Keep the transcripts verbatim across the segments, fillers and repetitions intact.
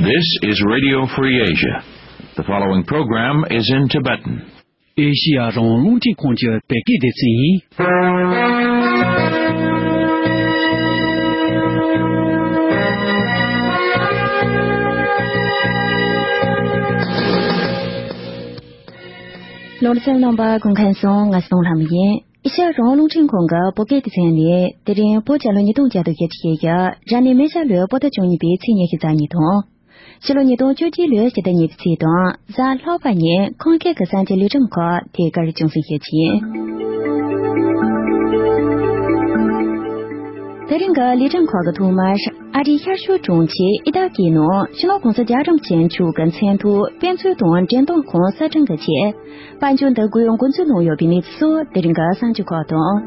This is Radio Free Asia. The following program is in Tibetan. ཨེ་ཤི་ཡ་རང་དབང་རླུང་འཕྲིན་ཁང་གི་བོད་སྐད་སྡེ་ཚན་ཡིན། ལོ་ཙཱ་རྣམ་པ་སྐུ་ཁམས་བཟང་། ང་སོང་ལྷམ་ཡིན། ཨེ་ཤ་ཡ་རང་དབང་རླུང་འཕྲིན་ཁང་གི་བོད་སྐད་སྡེ་ཚན་ནས་དེ་རིང་བོད་རྒྱལ་ལོ་ཉིས་སྟོང་བརྒྱ་དང་བརྒྱད་ཅུ་ཞེ་བརྒྱད། རབ་གནས་མེ་བྱ་ལོའི་བོད་ཟླ་བཅུ་གཉིས་པའི་ཚེས་ཉི་ཤུ་རྩ་གཉིས་དང་། ཕྱི་ལོ་ཉིས་སྟོང་བཅོ་བརྒྱད་ལོའི་ཕྱི་ཟླ་གཉིས་པའི་ཚེས་དང་གཟའ་ལྷག་པ་ཉིན་ཁམས་སྐད་ཀྱི་གསར་འགྱུར་ལས་རིམ་ཁག་དེ་གར་རྒྱང་སྲིང་ཞུ་རྒྱུ་ཡིན། དེ་རིང་གི་ལས་རིམ་ཁག་གི་ཐོག་མར། ཨ་རིའི་ཤར་ཕྱོགས་གྲོང་ཁྱེར་ཨི་ཏཱ་ཀིའི་ནང་སྤྱི་ནོར་༧གོང་ས་༧རྒྱལ་བ་རིན་པོ་ཆེ་མཆོག་གི་མཚན་ཐོག་དཔེ་མཛོད་དང་འགྲེམས་སྟོན་ཁང་གསར་སྐྲུན་གྱི་ཆེད། དཔལ་འབྱོར་འདེགས་སྐྱོར་འགོ་འཛུགས་གནང་ཡོད་པའི་གནས་ཚུལ་སོགས་དེ་རིང་གི་གསར་འགྱུར་ཁག་དང་།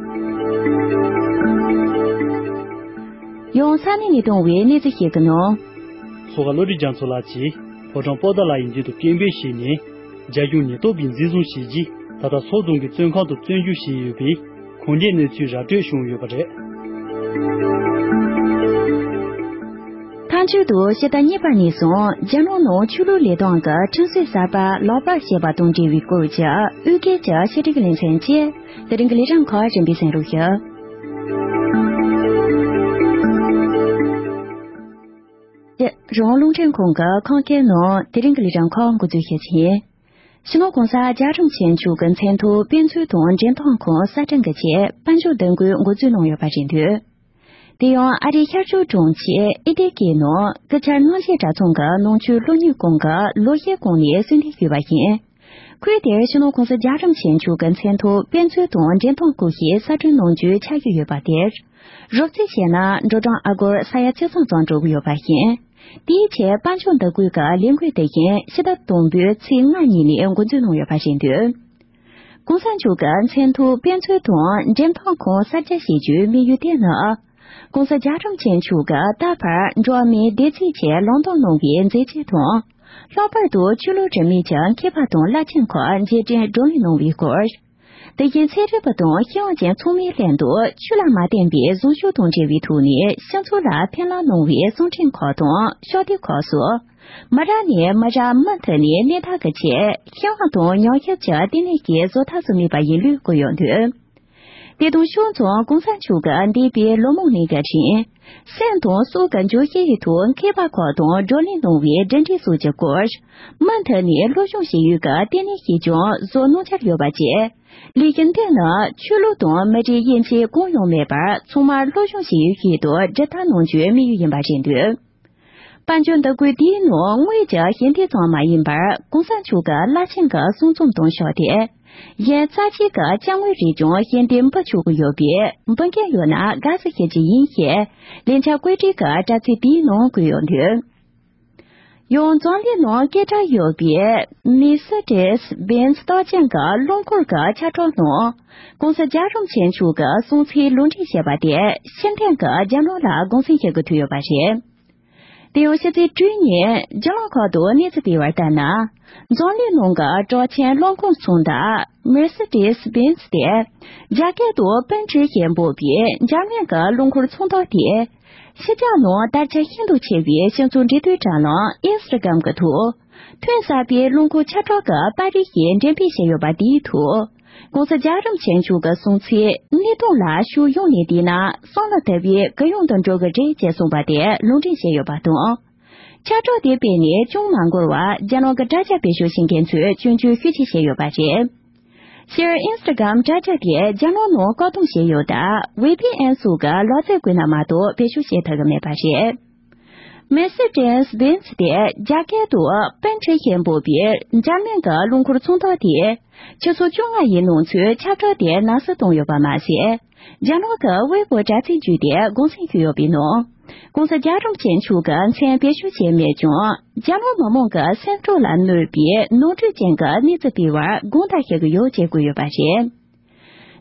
ཡང་ས་གནས་ནས་བཏང་བའི་གནས་ཚུལ་ཞིག་གི་ནང་། མཚོ་ཁ་བློ་གྲོས་རྒྱ་མཚོ་ལགས་ཀྱིས་ཕོ་བྲང་པོ་ཏཱ་ལ་ཡི་མདུན་དུ་སྐད་འབོད་བྱས་ནས། རྒྱ་གཞུང་ཉེན་རྟོག་པས་འཛིན་བཟུང་བྱས་རྗེས། ད་ལྟ་མཚོ་རྫོང་གི་བཙོན་ཁང་དུ་བཙོན་འཇུག་བྱས་ཡོད་པའི་གོང་འདྲིའི་གནས་ཚུལ་ར་སྤྲོད་བྱུང་ཡོད་པ་རེད། མཐའ་མཇུག་ཏུ་ཕྱི་ཟླ་གཉིས་པ་ནས་བཟུང་རྒྱ་ནག་ནང་ཆོས་ལུགས་ལས་སྟངས་ཀྱི་ཁྲིམས་སྲོལ་གསར་པ་ལག་བསྟར་བྱས་པ་དང་འབྲེལ་བའི་སྐོར་གྱི་དབུས་སྐད་ཀྱི་ཕྱི་དྲིལ་ལེ་ཚན་བཅས་དེ་རིང་གི་ལས་རིམ་ཁག་རིམ་པས་གསན་རོགས་ཞུ། རང་དབང་རླུང་འཕྲིན་ཁང་གི་ཁམས་སྐད་ནང་དེ་རིང་གི་ལས་རིམ་ཁག་འགོ་འཛུགས་ཞུ་རྒྱུ་ཡིན། སྤྱི་ནོར་༧གོང་ས་༧རྒྱལ་བ་རིན་པོ་ཆེ་མཆོག་གི་མཚན་ཐོག་དཔེ་མཛོད་དང་འགྲེམས་སྟོན་ཁང་གསར་སྐྲུན་གྱི་ཆེད་དཔལ་འབྱོར་འདེགས་སྐྱོར་འགོ་འཛུགས་གནང་ཡོད་པ་རེད་འདུག་དེ་ཡང་ཨ་རིའི་ཤར་ཕྱོགས་གྲོང་ཁྱེར་ཨི་ཏཱ་ཀིའི་ནང་སྐུ་ཕྱྭ་གནང་བཞེས་གྲྭ་ཚང་གི་ནང་ཆོས་སློབ་གཉེར་ཁང་གི་ལོ་ཤས་གོང་ནས་གསོལ་འདེབས་ཞུས་པ་ཡིན། ཁུལ་དེར་སྤྱི་ནོར་༧གོང་ས་༧རྒྱལ་བ་རིན་པོ་ཆེ་མཆོག་གི་མཚན་ཐོག་དཔེ་མཛོད་དང་འགྲེམས་སྟོན་སྐོར་ཞིག་གསར་སྐྲུན་གནང་རྒྱུའི་ཆ་ཤས་ཡོད་པ་དེར། རོབ་རྩིས་བྱས་ན་འགྲོ་གྲོན་ཨ་སྒོར་ས་ཡ་བཅུ་ཐམ་ཙམ་འགྲོ་གི་ཡོད་པ་ཡིན། དེའི་ཆེད་དཔལ་འབྱོར་འདེགས་སྐྱོར་གྱི་ལས་འགུལ་དེ་བཞིན་ཕྱི་ཟླ་དང་པོའི་ཚེས་ལྔ་ཉིན་ནས་འགོ་འཛུགས་གནང་ཡོད་པ་རེད་འདུག་གོང་ས་མཆོག་གི་མཚན་ཐོག་དཔེ་མཛོད་དང་འགྲེམས་སྟོན་ཁང་གསར་རྒྱག་བྱེད་རྒྱུའི་དམིགས་ཡུལ་དེ་ནི། ༸གོང་ས་༸རྒྱལ་བ་རིན་པོ་ཆེ་མཆོག་གིས་ད་བར་འགྲོ་བ་མིའི་བདེ་སྐྱིད་ཆེད་ལམ་སྟོན་གནང་བའི་མཛད་རྗེས་དང་། ལྷག་པར་དུ་ཆོས་ལུགས་འདྲ་མིན་གྱི་མཁས་པ་དང་བླ་ཆེན་ཁག་མཇལ་འཕྲད་བགྲོ་གླེང་གནང་བའི་སྐོར། དེ་བཞིན་ཚན་རིག་པ་དང་ཤེས་ཡོན་ཅན་ཚང་མའི་ལྷན་དུ་ཆོས་ལ་མ་བརྟེན་པའི་བཟང་སྤྱོད་དང་འབྲེལ་བའི་ཐོག་ནས་སྤྱི་ཚོགས་ལ་ཕན་བླང་གནང་བའི་གསུང་འཕྲིན་ཁག་དང་ཤོག་དེབ་ཁག་སོགས། མི་རབས་ནས་མི་རབས་མུ་མཐུད་ནས་གནས་བདག་གི་ཆེད་ཤེས་ཡོན་དང་ཉམས་ཞིབ་ཀྱི་ལྟེ་གནས་ཀྱི་བཟོ་ལྟ་བཟོ་མུས་པ་ཡིན་ལུགས་བཀོད་ཡོད་འདུག་དེ་དང་ཕྱོགས་མཚུངས་གོང་ས་མཆོག་གིས་འདས་པའི་ལོ་མང་རིང་གི་རིང་། སེམས་དང་སྲོག་གི་འགྱུར་བཤད་ཀྱི་ཐོག་མཁས་པ་ཁག་དང་བགྲོ་གླེང་གནང་བའི་འབྲེལ་འདྲིས་སོགས་ཀྱི་སྐོར། མུ་མཐུད་ནས་སློབ་སྦྱོང་བྱེད་ཡུལ་གྱི་ལྟེ་གནས་ཤིག་ཀྱང་བཟོ་གནང་འཆར་ཡོད་པ་བཅས། ལས་གཞི་འདི་ནི་ཆོས་ལུགས་དང་མི་རིགས་དབྱེ་འབྱེད་གང་ཡང་མེད་པར་ཚང་མར་སློབ་སྦྱོང་བྱེད་ཡུལ་ཞིག་ཏུ་འགྱུར་ཐབས་གནང་རྒྱུའི་དམིགས་ཡུལ་ཡིན་པ་རེད་འདུག་དཔལ་འབྱོར་འདེགས་སྐྱོར་འདིའི་ནང་དངུལ་གྱི་ཞལ་འདེབས་ཙམ་མ་ཡིན་པར་གོང་ས་མཆོག་གི་བླ་ཆེན་གྱི་གསུང་རྩོམ་དང་ཤོག་དེབ། གཞན་རྩ་ཆེའི་གི་ཅ་དངོས་རིགས་ཀྱང་ཞལ་འདེབས་འབུལ་ཆོག་གི་ཡོད་པས་འབུལ་མཁན་ཡོད་ན་དགའ་བསུ་ཞུ་རྒྱུ་ཡིན་ཞེས་ལས་འཆར་བཀོད་སྒྲིག་གི་དྲ་ཚིགས་དེའི་ནང་བཀོད་ཡོད་འདུག་ཡང་འཛམ་གླིང་ནང་སྐད་གྲགས་ཡོད་པའི་མེ་སི་ཏྲེས་བེན་ཙི་རྟགས་ཅན་གྱི་རླངས་འཁོར་གྱི་ཁྱབ་བསྒྲགས་ནང་གོང་ས་རྒྱལ་བ་རིན་པོ་ཆེ་མཆོག་གི་གསུང་ཚིག་ལུང་འདྲེན་བྱས་པ་དེ་ཕྱིར་འཐེན་གྱི་རྒྱབ་ལོགས་ལ་དགོངས་སེལ་ཞུ་དགོས་ཐུག་ཡོད་པ་རེད། དེ་ཡང་ཕྱི་ཚེས་དྲུག་ཉིན་རྒྱ་ནག་ཁུལ་དུ་གནས་ཚུལ་སྤེལ་བར་ལྟར་ན། འཛམ་གླིང་ནང་གི་གྲགས་ཆེན་རླངས་འཁོར་ཚོང་རྟགས་མེ་སི་ཏྲེས་བེན་ཙི་དེ། རྒྱ་སྐད་དུ་奔驰་ཞེས་འབོད་པའི་འཇར་མན་གྱི་རླངས་འཁོར་ཚོང་རྟགས་དེ། ཕྱི་རྒྱལ་ནང་དར་ཁྱབ་ཤིན་ཏུ་ཆེ་བའི་སྤྱི་ཚོགས་འབྲེལ་མཐུད་དྲ་ལམ་ཨིན་སི་ཊ་གྷ་རམ་གྱི་ཐོག་ཐོན་གསར་པའི་རླངས་འཁོར་ཁྱབ་བསྒྲགས་ཀྱི་པར་རིས་ཤིག་འགྲེམས་སྤེལ་བྱས་ཡོད་པ་དེའི་ཐོག་གོང་ས་རྒྱལ་བ་རིན་པོ་ཆེ་མཆོག་གི་གསུང་ཚིག་གནས་སྟངས་ལ་ཕྱོགས་ཡོངས་ནས་བལྟས་ན་བསམ་བློ་དག་པའི་གུ་ཡངས་དུ་འགྲོ་གི་རེད་ཅེས་གསུངས་པ་དེ་ལུང་འདྲེན་བྱས་ཡོད་པ་དང་། ཁྱབ་བསྒྲགས་དེ་སྤེལ་ནས་ཅུང་མ་འགོར་བར་རྒྱ་ནག་གི་དྲ་རྒྱ་བེད་སྤྱོད་བྱེད་མཁན་ཚོས་སྐྱོན་བརྗོད་ཤུགས་ཆེ་བྱས་ཡོད་པ་རེད། སྤྱིར་ཨིན་སི་ཊ་གྷ་རམ་དྲ་རྒྱ་དེ་རྒྱ་ནག་ནང་བཀག་སྡོམ་བྱས་ཡོད་སྟབས། ཝི་པི་ཨེན་སོགས་ཀྱི་ལག་རྩལ་བཀོལ་ན་མ་གཏོགས་བེད་སྤྱོད་བྱེད་ཐུབ་ཀྱི་མེད་པ་རེད། མེ་སི་ཏྲེས་བེན་ཙི་དེ་རྒྱ་སྐད་དུ་奔驰་ཞེས་འབོད་པའི་འཇར་མན་གྱི་རླངས་འཁོར་ཚོང་རྟགས་དེ་ཆུ་ཚོད་བཅོ་ལྔ་ཡི་ནང་ཚུད་ཁྱབ་བསྒྲགས་དེ་ནང་གསལ་བཏང་ཡོད་པ་མ་ཟད། རྒྱ་ནག་གི་ཝེ་པོ་དྲ་ཚིགས་བརྒྱུད་དེ་དགོངས་སེལ་ཞུས་ཡོད་པའི་ནང་། གོང་ས་རྒྱལ་བ་རིན་པོ་ཆེ་མཆོག་གི་མཚན་བེད་སྤྱོད་བྱས་མེད་ཀྱང་། རྒྱ་ནག་མི་དམངས་ཀྱི་སེམས་ཁྲོད་ལ་གནོད་པའི་ནོར་འཁྲུལ་ཅན་གྱི་གནས་ཚུལ་སྤེལ་བར་དགོངས་དག་ཞུ་གི་ཡོད་ཅེས་བཀོད་ཡོད་པ་རེད།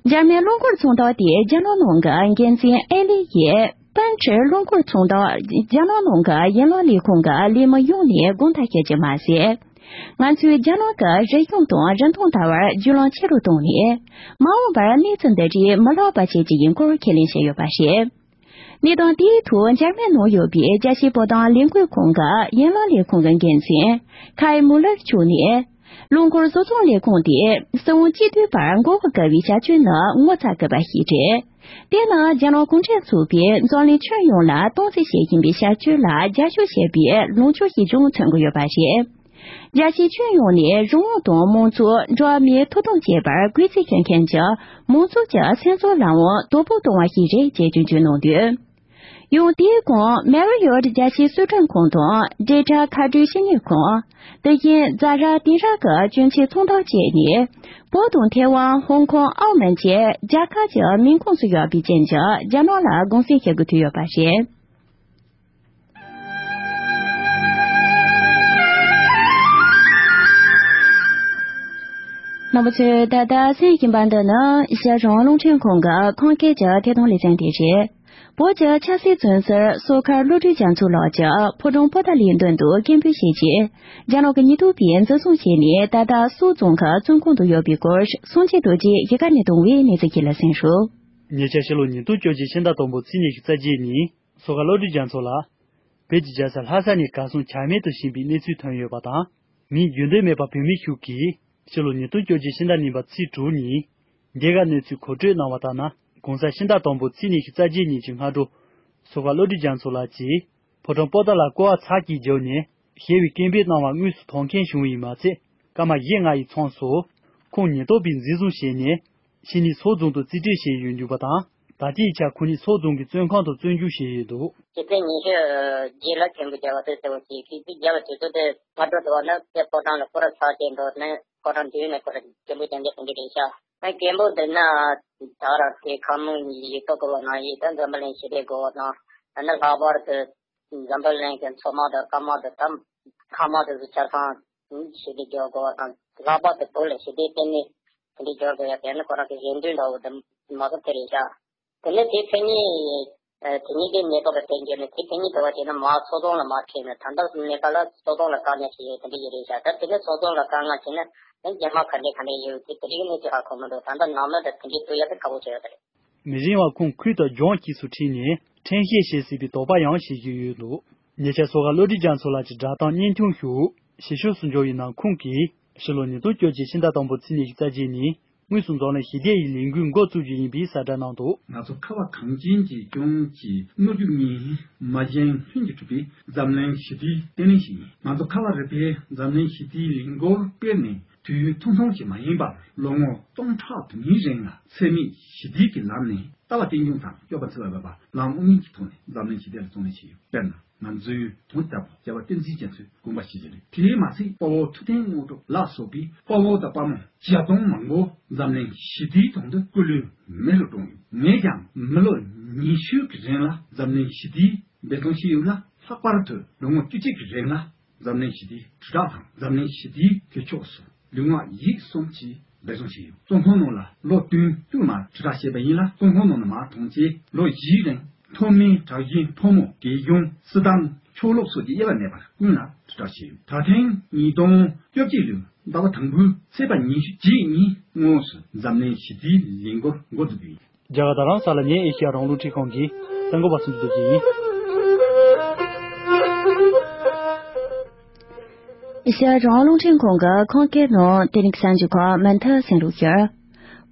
འཇར་མན་རླངས་འཁོར་ཚོང་རྟགས་དེ་རྒྱ་ནག་ནང་གི་འགན་འཛིན་ཨེ་ལི་ཡིས།奔驰རླངས་འཁོར་ཚོང་རྟགས་རྒྱ་ནག་ནང་གི་ཡན་ལག་ལས་ཁུངས་ཀྱི་ལས་མི་ཡོངས་ནས་དགོངས་དག་ཞུ་རྒྱུ་མ་ཟད། ང་ཚོས་རྒྱ་ནག་གི་རིག་གཞུང་དང་རིན་ཐང་ལྟ་བར་རྒྱུས་ལོན་ཆེ་རུ་བཏང་ནས། མ་འོངས་པར་གནས་ཚུལ་འདི་རིགས་མི་ལྷག་པ་བྱེད་ཀྱི་ཡིན་སྐོར་ཁས་ལེན་བྱས་ཡོད་པ་རེད། གནས་སྟངས་དེའི་ཐོག་འཇར་མན་ནང་ཡོད་པའི་རྒྱལ་སྤྱིའི་བོད་དོན་ལས་འགུལ་ཁང་གི་ཡན་ལག་ལས་ཁུངས་ཀྱི་འགན་འཛིན་ཁའི་མུ་ལར་མཆོག་ནས། རླངས་འཁོར་བཟོ་ཚོང་ལས་ཁུངས་དེ་སྲིད་དབང་གཅིག་སྡུད་པར་མགོ་སྐོར་དཀའ་བའི་བྱ་སྤྱོད་ནི་ངོ་ཚ་དཀའ་བ་ཞིག་རེད། དེས་ན་རྒྱ་ནག་གུང་ཁྲན་ཚོགས་པས་འཛམ་གླིང་ཁྱོན་ཡོངས་ལ་སྟངས་འཛིན་བྱེད་བཞིན་པའི་བྱ་སྤྱོད་ལ་རྒྱབ་སྐྱོར་བྱས་པའི་ལངས་ཕྱོགས་ཤིག་ཀྱང་མཚོན་གྱི་ཡོད་པ་རེད། རྒྱལ་སྤྱིའི་ཁྱོན་ཡོངས་ནས་རང་དབང་དང་མང་གཙོ། འགྲོ་བ་མིའི་ཐོབ་ཐང་བཅས་པར་གུས་བརྩི་བྱེད་མཁན་གྱི་མང་ཚོགས་ཀྱི་སེམས་ཚོར་ལའང་དོ་ཕོག་གཏོང་བ་ཞིག་རེད་ཅེས་སྐྱོན་བརྗོད་གནང་དོན། ཡང་དེའི་གོང་མེ་རི་ཡོད་རྒྱལ་སྤྱིའི་གསོལ་མགྲོན་ཁང་དང་ཌེལ་ཊ་མཁའ་འགྲུལ་ཕྱི་ཉལ་ཁང་། དེ་བཞིན་ཛ་ར་དེང་རབས་ཀྱི་གྱོན་ཆས་ཚོང་བདག་བཅས་ནས་བོད་དང་ཐེ་ཝན། ཧོང་ཀོང་། ཨའོ་མོན་བཅས་རྒྱལ་ཁབ་ཀྱི་མིང་ཁོངས་སུ་ཡོད་པའི་རྐྱེན་གྱིས་རྒྱ་ནག་ལ་དགོངས་སེལ་བྱེད་དགོས་ཐུག་ཡོད་པ་རེད། རྣམ་པ་ཚོས་ད་ལྟ་གསན་བཞིན་པ་འདི་ནི་ཨེ་ཤ་ཡ་རང་དབང་རླུང་འཕྲིན་ཁང་གི་ཁམས་སྐད་ཀྱི་ཐད་གཏོང་ལེ་ཚན་དེ་རེད། བོད་ཀྱི་ཆབ་སྲིད་བཙོན་ཟུར་ཟུར་མཁར་བློ་གྲོས་རྒྱ་མཚོ་ལགས་ཀྱིས་ཕོ་བྲང་པོ་ཏཱ་ལའི་མདུན་དུ་སྐད་འབོད་བྱས་རྗེས། རྒྱ་ནག་གི་ཉེན་རྟོག་པས་འཛིན་བཟུང་བྱས་ནས་ད་ལྟ་སོག་རྫོང་གི་བཙོན་ཁང་དུ་ཡོད་པའི་སྐོར་སངས་རྒྱས་རྡོ་རྗེས་གཞིས་ཀ་ནས་བཏང་བའི་གནས་ཚུལ་ཞིག་ལ་གསན་ཤོག་ཉེ་ཆར་ཕྱི་ལོ་ཉིས་སྟོང་བཅོ་བརྒྱད་ཕྱི་ཟླ་དང་པོ་ཚེས་ཉི་ཤུ་རྩ་བརྒྱད་ཉིན་ཟུར་མཁར་བློ་གྲོས་རྒྱ་མཚོ་ལགས་བོད་ཀྱི་རྒྱལ་ས་ལྷ་ས་ནས་གར་སོང་ཆ་མེད་དུ་ཕྱིན་པའི་གནས་ཚུལ་ཐོན་ཡོད་པ་དང་། མིང་བརྗོད་འདོད་མེད་པ་བོད་མི་ཞིག་གིས་ཕྱི་ལོ་ཉིས་སྟོང་བཅོ་བརྒྱད་ཕྱི་ཟླ་གཉིས་པ་ཚེས་དྲུག་ཉིན། འདི་ག་གནས་ཚུལ་གོ་སྤྲོད་གནང་བ་ལྟར་ན། གུང་གསེང་ཕྱི་ཟླ་དང་པོ་ཚེས་ཉི་ཤུ་རྩ་བརྒྱད་ཉིན་གྱི་སྔ་དྲོ། ཟུར་མཁར་བློ་གྲོས་རྒྱ་མཚོ་ལགས་ཀྱིས་ཕོ་བྲང་པོ་ཏཱ་ལར་སྐོར་བ་ཚར་གཅིག་བརྒྱབ་ནས་ཞེས་པའི་སྐད་འབོད་གནང་བར་དངོས་སུ་ཐོན་མཁན་བྱུང་བ་ཡིན་མ་ཚད། སྐར་མ་བཞི་ལྔ་ཡི་མཚམས་སུ་ཁོང་ཉེན་རྟོག་པས་འཛིན་བཟུང་བྱས་ནས་ཕྱི་ཉིན་སོག་རྫོང་དུ་རྩིས་སྤྲོད་བྱས་ཡོད་འདུག་པ་དང་། ད་ལྟའི་ཆར་ཁོང་ཉིད་སོག་རྫོང་གི་བཙོན་ཁང་དུ་བཙོན་འཇུག་བྱས་ཡོད་འདུག་ཕྱི་ཚེས་ཉི་ཤུ་རྗེས་ལ་ཁྲིམས་ཀྱི་རྒྱལ་བ་དེ་གསལ་བོ་བྱས་ཤིག་ཚིག་རྒྱལ་བ་དེ་ཚོ་དེ་སྔ་དྲོ་དུ་བ་ནི་དེ་ཕོ་བྲང་ལ་སྐོར་ར་ཚར་བྱས་འདུག་ནི་ཕོ་བྲང་མདུན་ནས་སྐོར་ར་སྐད་འབོད་ཀྱང་འདི་དེ་འདྲ་ཤག་ཨ་སྐད་འབོད་འདི་ན་ད་ར་དེ་ཁ་མོ་ཡིག་ཐོག་གི་བ་ན་ཡིག་ད་འཛམ་བུ་གླིང་ཞི་བདེ་དགོས་བ་དང་ཨ་ནི་ལྷག་པར་དུ་འཛམ་བུ་གླིང་གི་མཚོ་དམག་དང་སྐམ་དམག་དང་ད་མཁའ་དམག་དེ་ཚོ་ཆ་ཚང་ཞི་བདེ་འཇོག་དགོས་བ་དང་ལྷག་པར་དུ་བོད་ལ་ཞི་བདེ་བརྟན་ལྷིང་དེ་འདྲ་འཇོག་དགོས་ཡ་དེ་ནི་ཁོ་རང་གི་རེ་འདུན་འདྲ་བོ་དེ་མ་གཏོགས་དེ་རེད་ཤག་དེ་ནས་དེ་མཚན་ཉིད། ཨ་དེ་ཉིད་ཀྱི་གནས་བབ་ལ་བརྟེན་བྱས་ནས་དེ་མཚན་ཉིད་དུ་བ་བྱས་ན་མར་སོག་རྫོང་ལ་མར་ཁྲིད་ནས་ད་ལྟ་གནས་སྐབས་ལ་སོག་རྫོང་ལ་བཀག་ཉར་བྱས་ཡོད་དེ་འདྲ་ཡོད་རེད་ཤག་ད་དེ་ནས་སོག་རྫོང་ལ་བཀག་ཉར་བྱས་ན་ཡང་རྗེས་མ་ག་འདྲས་ག་འདྲས་ཡོད་དེ་དེ་རིགས་གནས་ཚུལ་ཧ་གོ་མི་འདུག་ད་ལྟ་ནང་མི་དང་དེ་འདྲས་ཐུག་ཡག་གི་ཁག་པོ་བྱས་ཡོད་རེད། མི་རིང་བར་ཁོང་ཁུལ་དང་ལྗོངས་གཅིག་སུ་ཁྲིད་ནས་ཁྲིམས་བཤེར་བྱེད་སྲིད་པའི་དོགས་པ་ཡང་བྱེད་བཞིན་ཡོད་འདུག་ཉེ་ཆར་ཟུར་མཁར་བློ་གྲོས་རྒྱ་མཚོ་ལགས་ཀྱི་བསྒྲགས་གཏམ་བརྙན་ཐུང་ཞིག་ཕྱི་ཕྱོགས་སུ་འབྱོར་བའི་ནང་ཁོང་གིས་ཕྱི་ལོ་ཉིས་སྟོང་བཅོ་བརྒྱད་ཕྱི་ཟླ་དང་པོ་ཚེས་ཉི་ཤུ་རྩ་བརྒྱད་ཉིན། དངོས་སུ་འཛམ་གླིང་ཞི་བདེ་ཡི་ལས་འགུལ་འགོ་བཙུགས་རྒྱུ་ཡིན་པའི་གསལ་བསྒྲགས་གནང་འདུག་ང་ཚོ་ཁ་བ་གངས་ཅན་གྱི་ལྗོངས་ཀྱི་སྣོད་བཅུད་གཉིས་མ་གཞན་ལྷུན་གྱིས་གྲུབ་པའི་འཛམ་གླིང་ཞི་བདེའི་བརྟན་ལྷིང་ཞིག་ཡིན། ང་ཚོ་ཁ་བ་རི་པའི་འཛམ་གླིང་ཞི་བདེའི་ལས་འགུལ་སྤེལ་ནས་དུས་ཡུན་ཐུང་ཐུང་ཞིག་མ་ཡིན་པར་ལོ་ངོ་སྟོང་ཕྲག་དུ་མའི་རིང་ལ་འཚེ་མེད་ཞི་བདེ་གི་ལམ་ནས་ལྟ་བ་རྟེན་འབྱུང་དང་སྤྱོད་པ་འཚེ་བ་མེད་པ་ལམ་དབུ་མའི་གི་ཐོག་ནས་འཛམ་གླིང་ཞི་བདེ་ལ་བརྩོན་ལེན་བྱས་ཡོད། དཔེར་ན། ང་ཚོའི་དུང་རྒྱལ་པོ་རྒྱལ་བ་བསྟན་འཛིན་རྒྱ་མཚོས་དགོངས་པ་བཞེས་ཀྱི་རེད། དེས་མ་ཚད་དཔའ་བོ་ཐུབ་བསྟན་དངོས་གྲུབ་ལ་སོགས་པའི་དཔའ་བོ་དང་དཔའ་མོ་བརྒྱ་སྟོང་མང་པོ་འཛམ་གླིང་ཞི་བདེའི་དོན་དུ་སྐུ་ལུས་མེ་རུ་བཀྲོངས་ཡོད། ངས་ཀྱང་མི་ལོ་ཉི་ཤུ་གི་རིང་ལ་འཛམ་གླིང་ཞི་བདེའི་འབད་བརྩོན་བྱས་ཡོད་ལ། ལྷག་པར་དུ་ལོ་ངོ་བཅུ་གཅིག་གི་རིང་ལ་འཛམ་གླིང་ཞི་བདེའི་དྲིལ་བསྒྲགས་དང་འཛམ་གླིང་ཞི་བདེའི་གྲོས་ཆོད་སོགས་ལུས་ངག་ཡིད་གསུམ་གྱིས་འབད་བརྩོན་བྱས་ཡོད། བཙོན་ཁང་ནང་ལ་ལོ་བདུན་བཅུ་མ་དྲིལ་བསྒྲགས་བྱས་པ་ཡིན་ལ། བཙོན་ཁང་ནང་ནས་མར་ཐོན་རྗེས་ལོ་བཞིའི་རིང་མཐོ་དམན་གྲགས་ཅན་ཕོ་མོ་རྒས་གཞོན་སྲིད་དམ་ཆོས་ལུགས་སོགས་ཀྱི་དབྱེ་བ་མེད་པར་ཀུན་ལ་དྲིལ་བསྒྲགས་བྱས་ཡོད། ད་ཐེངས་ཉིས་སྟོང་བཅོ་གཅིག་ལོའི་ཟླ་བ་དང་པོའི་ཚེས་པ་ཉི་ཤུ་རྗེས་ཉིན་དངོས་སུ་འཛམ་གླིང་ཞི་བདེའི་ལས་འགུལ་འགོ་འཛུགས་པ་ཡིན། རྒྱ་གར་རྡ་རམ་ས་ལ་ནས་ཨེ་ཤི་ཡ་རང་དབང་རླུང་འཕྲིན་ཁང་གི་གསར་འགོད་པ་སུམ་ཅུ་རྡོ་རྗེ་ཡིན། ཨེ་ཤི་ཡ་རང་དབང་རླུང་འཕྲིན་ཁང་གི་ཁམས་སྐད་ནང་དེ་རིང་གི་གསར་འགྱུར་ཁག་མུ་མཐུད་གསན་རོགས་ཞུ།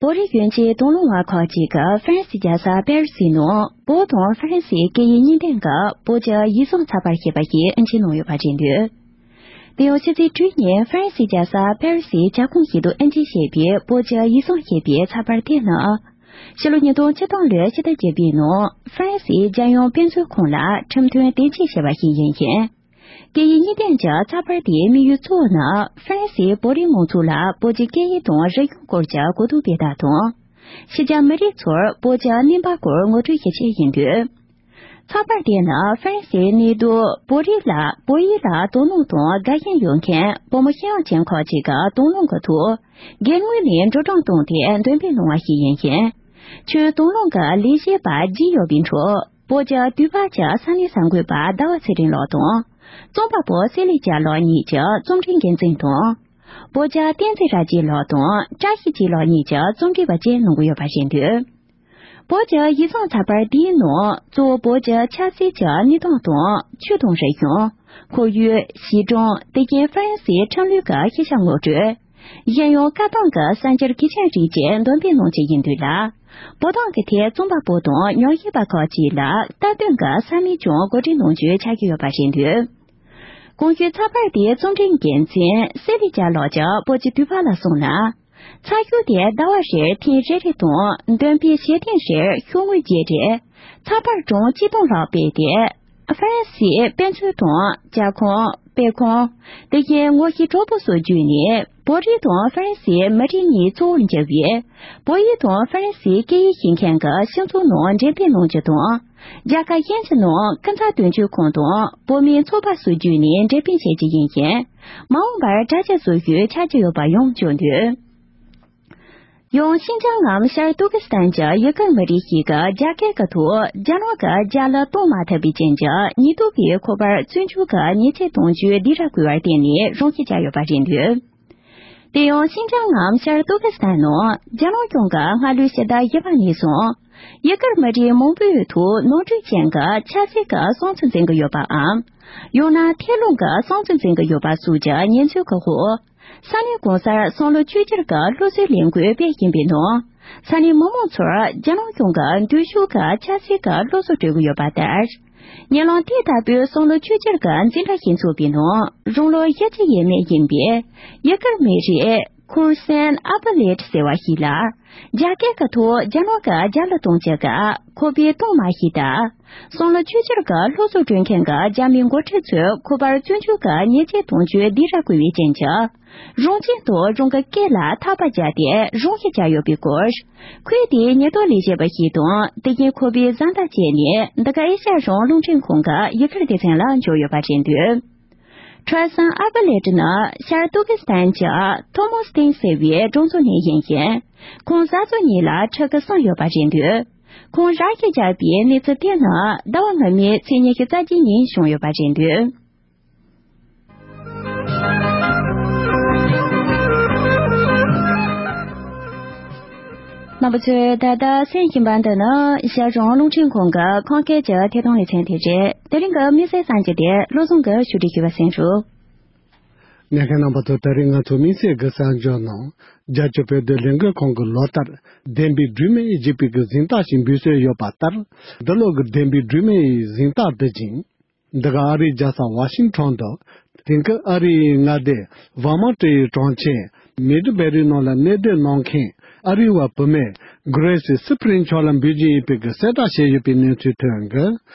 བོད་རིགས་གཞོན་སྐྱེས་དུང་བླངས་པ་ཁག་ཅིག་གིས་ཧྥ་རན་སིའི་རྒྱལ་ས་པེ་རི་སིའི་ནང་བོད་དང་ཧྥ་རན་སིའི་སྐད་ཡིག་གཉིས་ལྡན་གྱི་བོད་ཀྱི་ཡིག་ཚང་ཚགས་པར་ཞེས་པ་ཞིག་ཨེ་འབྲི་གནང་ཡོད་པ་རེད་འདུག་དེ་ཡང་ཕྱི་ཚེས་དྲུག་ཉིན་ཧྥ་རན་སིའི་རྒྱལ་ས་པེ་རི་སིའི་ཁྱབ་ཁོངས་ཤིག་ཏུ་ཨེ་འབྲི་བྱས་པའི་བོད་ཀྱི་ཡིག་ཚང་ཞེས་པའི་ཚགས་པར་དེ་ནི། ཕྱི་ལོ་ཉིས་སྟོང་བཅུ་སྟོང་ལོའི་ཕྱི་ཟླ་བརྒྱད་པའི་ནང་ཧྥ་རན་སིའི་རྒྱལ་ཡོངས་དཔེ་མཛོད་ཁང་ལ་ཁྲིམས་མཐུན་དེབ་ཆས་ཞེས་པ་ཞིག་ཡིན་ཞིང་། སྐད་ཡིག་གཉིས་ལྡན་གྱི་ཚགས་པར་དེའི་དམིགས་ཡུལ་གཙོ་བོ་ནི་ཧྥ་རན་སིའི་བོད་རིགས་མང་ཚོགས་ལ་བོད་ཀྱི་སྐད་ཡིག་དང་རིག་གཞུང་སྐོར་གྱི་གོ་བསྡུར་སྤེལ་ཐབས་དང་། ཕྱི་རྒྱལ་མི་རིགས་ཚོར་བོད་ཀྱི་གནས་བབ་སྐོར་ངོ་སྤྲོད་ཞིབ་ཆེད་ཡིན་དུས། ཚགས་པར་དེ་ནི་ཧྥ་རན་སིའི་གནས་སྡོད་བོད་རིགས་ལ་བོད་ཡིག་ལ་དོ་སྣང་དང་དགའ་ཞེན་ཡོད་མཁན་བུ་མོ་ཤེས་ཡོན་ཅན་ཁག་ཅིག་གི་དང་བླངས་ཀྱི་ཐོག་སྒེར་ངོས་ནས་འགྲོ་གྲོན་བཏང་སྟེ་འདོན་སྤེལ་གནང་བ་ཞིག་ཡིན་ཞིང་། ཁྱོན་དང་བླངས་ཀྱི་ལས་བྱེད་པ་བརྒྱད་ཡོད་པའི་ཁྲོད་བོད་ཀྱི་དུས་བབ་ཀྱི་ས་གནས་གསར་འགོད་པ་ཟླ་བ་ཚེ་རིང་ལགས་དང་། རྩོམ་པ་པོ་གསེར་ལེགས་སྐྱབས་ལགས་གཉིས་ཀྱི་རྩོམ་སྒྲིག་འགན་འཛིན་དང་། བོད་ཀྱི་བསྟན་འཛིན་རབ་རྒྱས་ལགས་དང་བཀྲ་ཤིས་སྐྱིད་ལགས་གཉིས་ཀྱི་རྩོམ་སྒྲིག་པ་བཅས་གནང་གི་ཡོད་པ་རེད་འདུག་བོད་ཀྱི་ཡིག་ཚང་ཚགས་པར་འདིའི་ནང་གཙོ་བོ་བོད་ཀྱི་ཆབ་སྲིད་ཀྱི་གནས་སྟངས་དང་ཆོས་དང་རིག་གཞུང་། ཁོར་ཡུག་གཞིས་གྲོང་དེ་བཞིན་ཧྥ་རན་སིའི་ཁྲིམས་ལུགས་ཀྱི་ཤེས་བྱ་ངོ་སྤྲོད། གཞན་ཡང་བཀའ་ཐང་གི་གསར་འགྱུར་གལ་ཆེན་རིགས་བཅས་འདོན་སྤེལ་གནང་རྒྱུ་ཡིན་དུས་ལ། བོད་ཐང་གི་ཐད་རྩོམ་པ་པོ་དང་ཉམས་ཞིབ་པ་ཁག་ཅིག་ལ་ལྟ་སྟོན་གྱི་ས་མིག་ཀྱང་གོ་སྒྲིག་གནང་རྒྱུ་ཆགས་ཀྱི་ཡོད་པ་རེད་འདུག་གོང་ཞུས་ཚགས་པར་དེའི་རྩོམ་སྒྲིག་འགན་འཛིན་སེ་ལི་ཅཱ་ལགས་ཀྱིས་བོད་ཀྱི་དུས་བབ་ལ་སོང་ན། ཚ་ཤུགས་དེ་ཟླ་བ་རེར་ཐེངས་རེ་རེ་དང་འདོན་སྤེལ་བྱེད་ཐེངས་རེར་ཤོག་ངོས་བརྒྱད་རེ། ཚགས་པར་གྲངས་གཅིག་སྟོང་ལྷག་སྤེལ་ཏེ། ཧྥ་རན་སིའི་དཔེ་མཛོད་དང་ཇ་ཁང་། དཔེ་ཁང་། དེ་བཞིན་ངོ་ཤེས་གྲོགས་པོ་སོགས་བརྒྱུད་ནས་བོད་རིགས་དང་ཧྥ་རན་སིའི་མི་རིགས་གཉིས་གཙོ་བོར་གྱུར་བའི་བོད་ཡིག་དང་ཧྥ་རན་སིའི་སྐད་ཡིག་ཤེས་མཁན་གྱི་སྤྱི་ཚོགས་ནང་འགྲེམས་སྤེལ་གནང་རྒྱུ་དང་། རྒྱལ་ཁབ་གཞན་གྱི་ནང་ཁྱིམ་ཚང་དོན་གཅོད་ཁང་དང་བོད་མིའི་ཚོགས་པ་སོགས་བརྒྱུད་ནས་འགྲེམས་སྤེལ་བྱེད་རྒྱུ་ཡིན་ཞིང་། མ་འོངས་པར་དྲ་རྒྱ་བཟོ་རྒྱུའི་ཆ་རྒྱུས་ཡོད་པ་ཡང་བརྗོད་འདུག་ཡང་ཤིན་ཅང་ངམ་ཤར་ཏུར་ཀི་སི་ཐན་གྱི་ཡུ་གུར་མི་རིགས་ཤིག་གིས་རྒྱ་སྐད་ཀྱི་ཐོག་རྒྱ་ནག་གི་རྒྱལ་གླུ་གཏོང་མ་ཐུབ་པའི་རྐྱེན་གྱིས་ཉེན་རྟོག་པས་ཁོ་པར་བཙོན་འཇུག་གི་ཉེས་ཆད་གཏོང་རྒྱུའི་སྡིགས་ར་བསྐུལ་བར་བརྟེན་ནས་རང་ཤི་བྱས་ཡོད་པ་རེད་འདུག་དེ་ཡང་ཤིན་ཅང་ངམ་ཤར་ཏུར་ཀི་སི་ཐན་ནང་རྒྱ་ནག་གཞུང་གིས་སྔ་ལོའི་ཕྱི་ཟླ་བཞི་པ་ནས་བཟུང་། ཡུ་གུར་མི་རིགས་མང་པོའི་ཐོག་ནོར་འཁྲུལ་ཅན་གྱི་ཆབ་སྲིད་ཀྱི་བསམ་ཚུལ་འཛིན་གྱི་ཡོད་པའམ། ཡང་ན་ཐལ་རླུང་གི་བསམ་ཚུལ་འཛིན་གྱི་ཡོད་པ་སོགས་ཀྱི་ཉེས་འཛུགས་ཀྱི་འོག་ས་གནས་གང་སར་བསམ་བློ་ཆོས་བསྒྱུར་གྱི་སློབ་གསོའི་ལས་འགུལ་སྤེལ་བཞིན་པའི་ནང་། ས་གནས་མི་མང་ཚོར་རྒྱ་ནག་གཞུང་གི་འདུལ་ཤུགས་ཀྱི་ཆབ་སྲིད་ཀྱི་སློབ་གསོ་སྤྲོད་ཀྱི་ཡོད་པ་ལྟར། ཉེ་ལམ་དེ་ལྟ་བུའི་བསམ་བློ་ཆོས་བསྒྱུར་གྱི་འཛིན་གྲྭ་ཞིག་འཚོགས་པའི་ནང་རང་ལོ་བཞི་བཅུ་ཡས་མས་ཡིན་པའི་ཡུ་གུར་མི་རིགས་ཁུར་སན་ཨ་པ་ལེད་ཟེར་བ་ཞིག་ལ། རྒྱ་སྐད་ཀྱི་ཐོག་རྒྱ་ནག་གི་རྒྱལ་གླུ་གཏོང་བྱེད་སྐབས་ཁོ་པས་གཏོང་མ་ཤེས་སྟབས། བསམ་བློ་ཆོས་བསྒྱུར་གྱི་སློབ་གསོ་སྤྲོད་མཁན་གྱི་རྒྱ་མི་འགོ་ཁྲིད་ཚོས་ཁོ་པར་བཙོན་འཇུག་གི་ཉེས་ཆད་གཏོང་རྒྱུའི་སྡིགས་ར་བསྐུལ་བའི་རྐྱེན་གྱིས། རང་བཙན་དང་རང་གི་སྐད་ལ་ཐག་པ་བཅད་དེ་རང་ཤི་བྱས་ཡོད་པའི་སྐོར། ཁོས་དེའི་ཉེན་རྟོག་ལས་བྱེད་པ་ཞིག་དང་དེ་བཞིན་ཁོ་པའི་བཟའ་ཟླ་བཅས་ནས་འདི་ག་ཨེ་ཤ་ཡ་གཞུང་རླུང་འཕྲིན་ཁང་གི་ཡུ་གུར་སྡེ་ཚན་ལ་འབྱོར་ཡོད་པ་རེད་འདུག་ཁྲོ་སན་ཨ་པ་ལེ་ཏི་ནི་ཤར་ཏུར་ཀི་སི་ཐན་གྱི་ཐོ་མོ་སི་ཏིང་ཟེར་བའི་གྲོང་ཚོ་ནས་ཡིན་ཞིང་། ཁོང་གཟའ་ཟླ་གཉིས་ལ་ཕྲུ་གུ་གསུམ་ཡོད་པ་རེད་འདུག་ཁོང་རང་གིས་བརྒྱབ་པའི་གནས་ཚུལ་དེ་ནི་ཟླ་བ་སྔ་མའི་ཚེས་ཉི་ཤུ་རྩ་གཅིག་ཉིན་བྱུང་ཡོད་པ་རེད་འདུག་རྣམ་པ་ཚོས་ད་ལྟ་གསན་བཞིན་པ་འདི་ནི་ཤར་གཞུང་རླུང་འཕྲིན་ཁང་གི་ཁམས་སྐད་ཀྱི་ཐད་གཏོང་ལེ་ཚན་དེ་རེད། དེ་རིང་གི་དམིགས་བསལ་གསར་འགྱུར་དེ་བློ་བཟང་གིས་ཞུ་སྒྲིག་ཞུས་པ་གསན་རོགས། ཉན་མཁན་རྣམ་པ་ཚོ། དེ་རིང་ང་ཚོ་དམིགས་བསལ་གྱི་གསར་འགྱུར་ནང་། རྒྱལ་སྤྱིའི་བོད་དོན་ལས་འགུལ་ཁང་གི་ལོ་ལྟར་བདེན་པའི་སྒྲོན་མེ་ཞེས་པའི་གི་གཟེངས་རྟགས་ཤིག་འབུལ་སྲོལ་ཡོད་པ་ལྟར། འདི་ལོ་གི་བདེན་པའི་སྒྲོན་མེའི་གཟེངས་རྟགས་འདི་བཞིན། འདི་ག་ཨ་རིའི་རྒྱལ་ས་ཝ་ཤིང་ཊོན་དུ། དེང་སྐབས་ཨ་རིའི་མངའ་སྡེ་ཝར་མོན་ཊི་ཡི་གྲོང་ཁྱེར་མེ་ཌི་བེ་རི་ནང་ལ་གནས་སྡོད་གནང་མཁན་ཨ་རི་བ་བུད་མེད་གྷི་རེ་སི་སི་ཕི་རིན་མཆོག་ལ་འབུལ་རྒྱུ་ཡིན་པའི་གི་གསལ་བསྒྲགས་བྱས་ཡོད་པའི་གནས་ཚུལ་ཐོན་གི།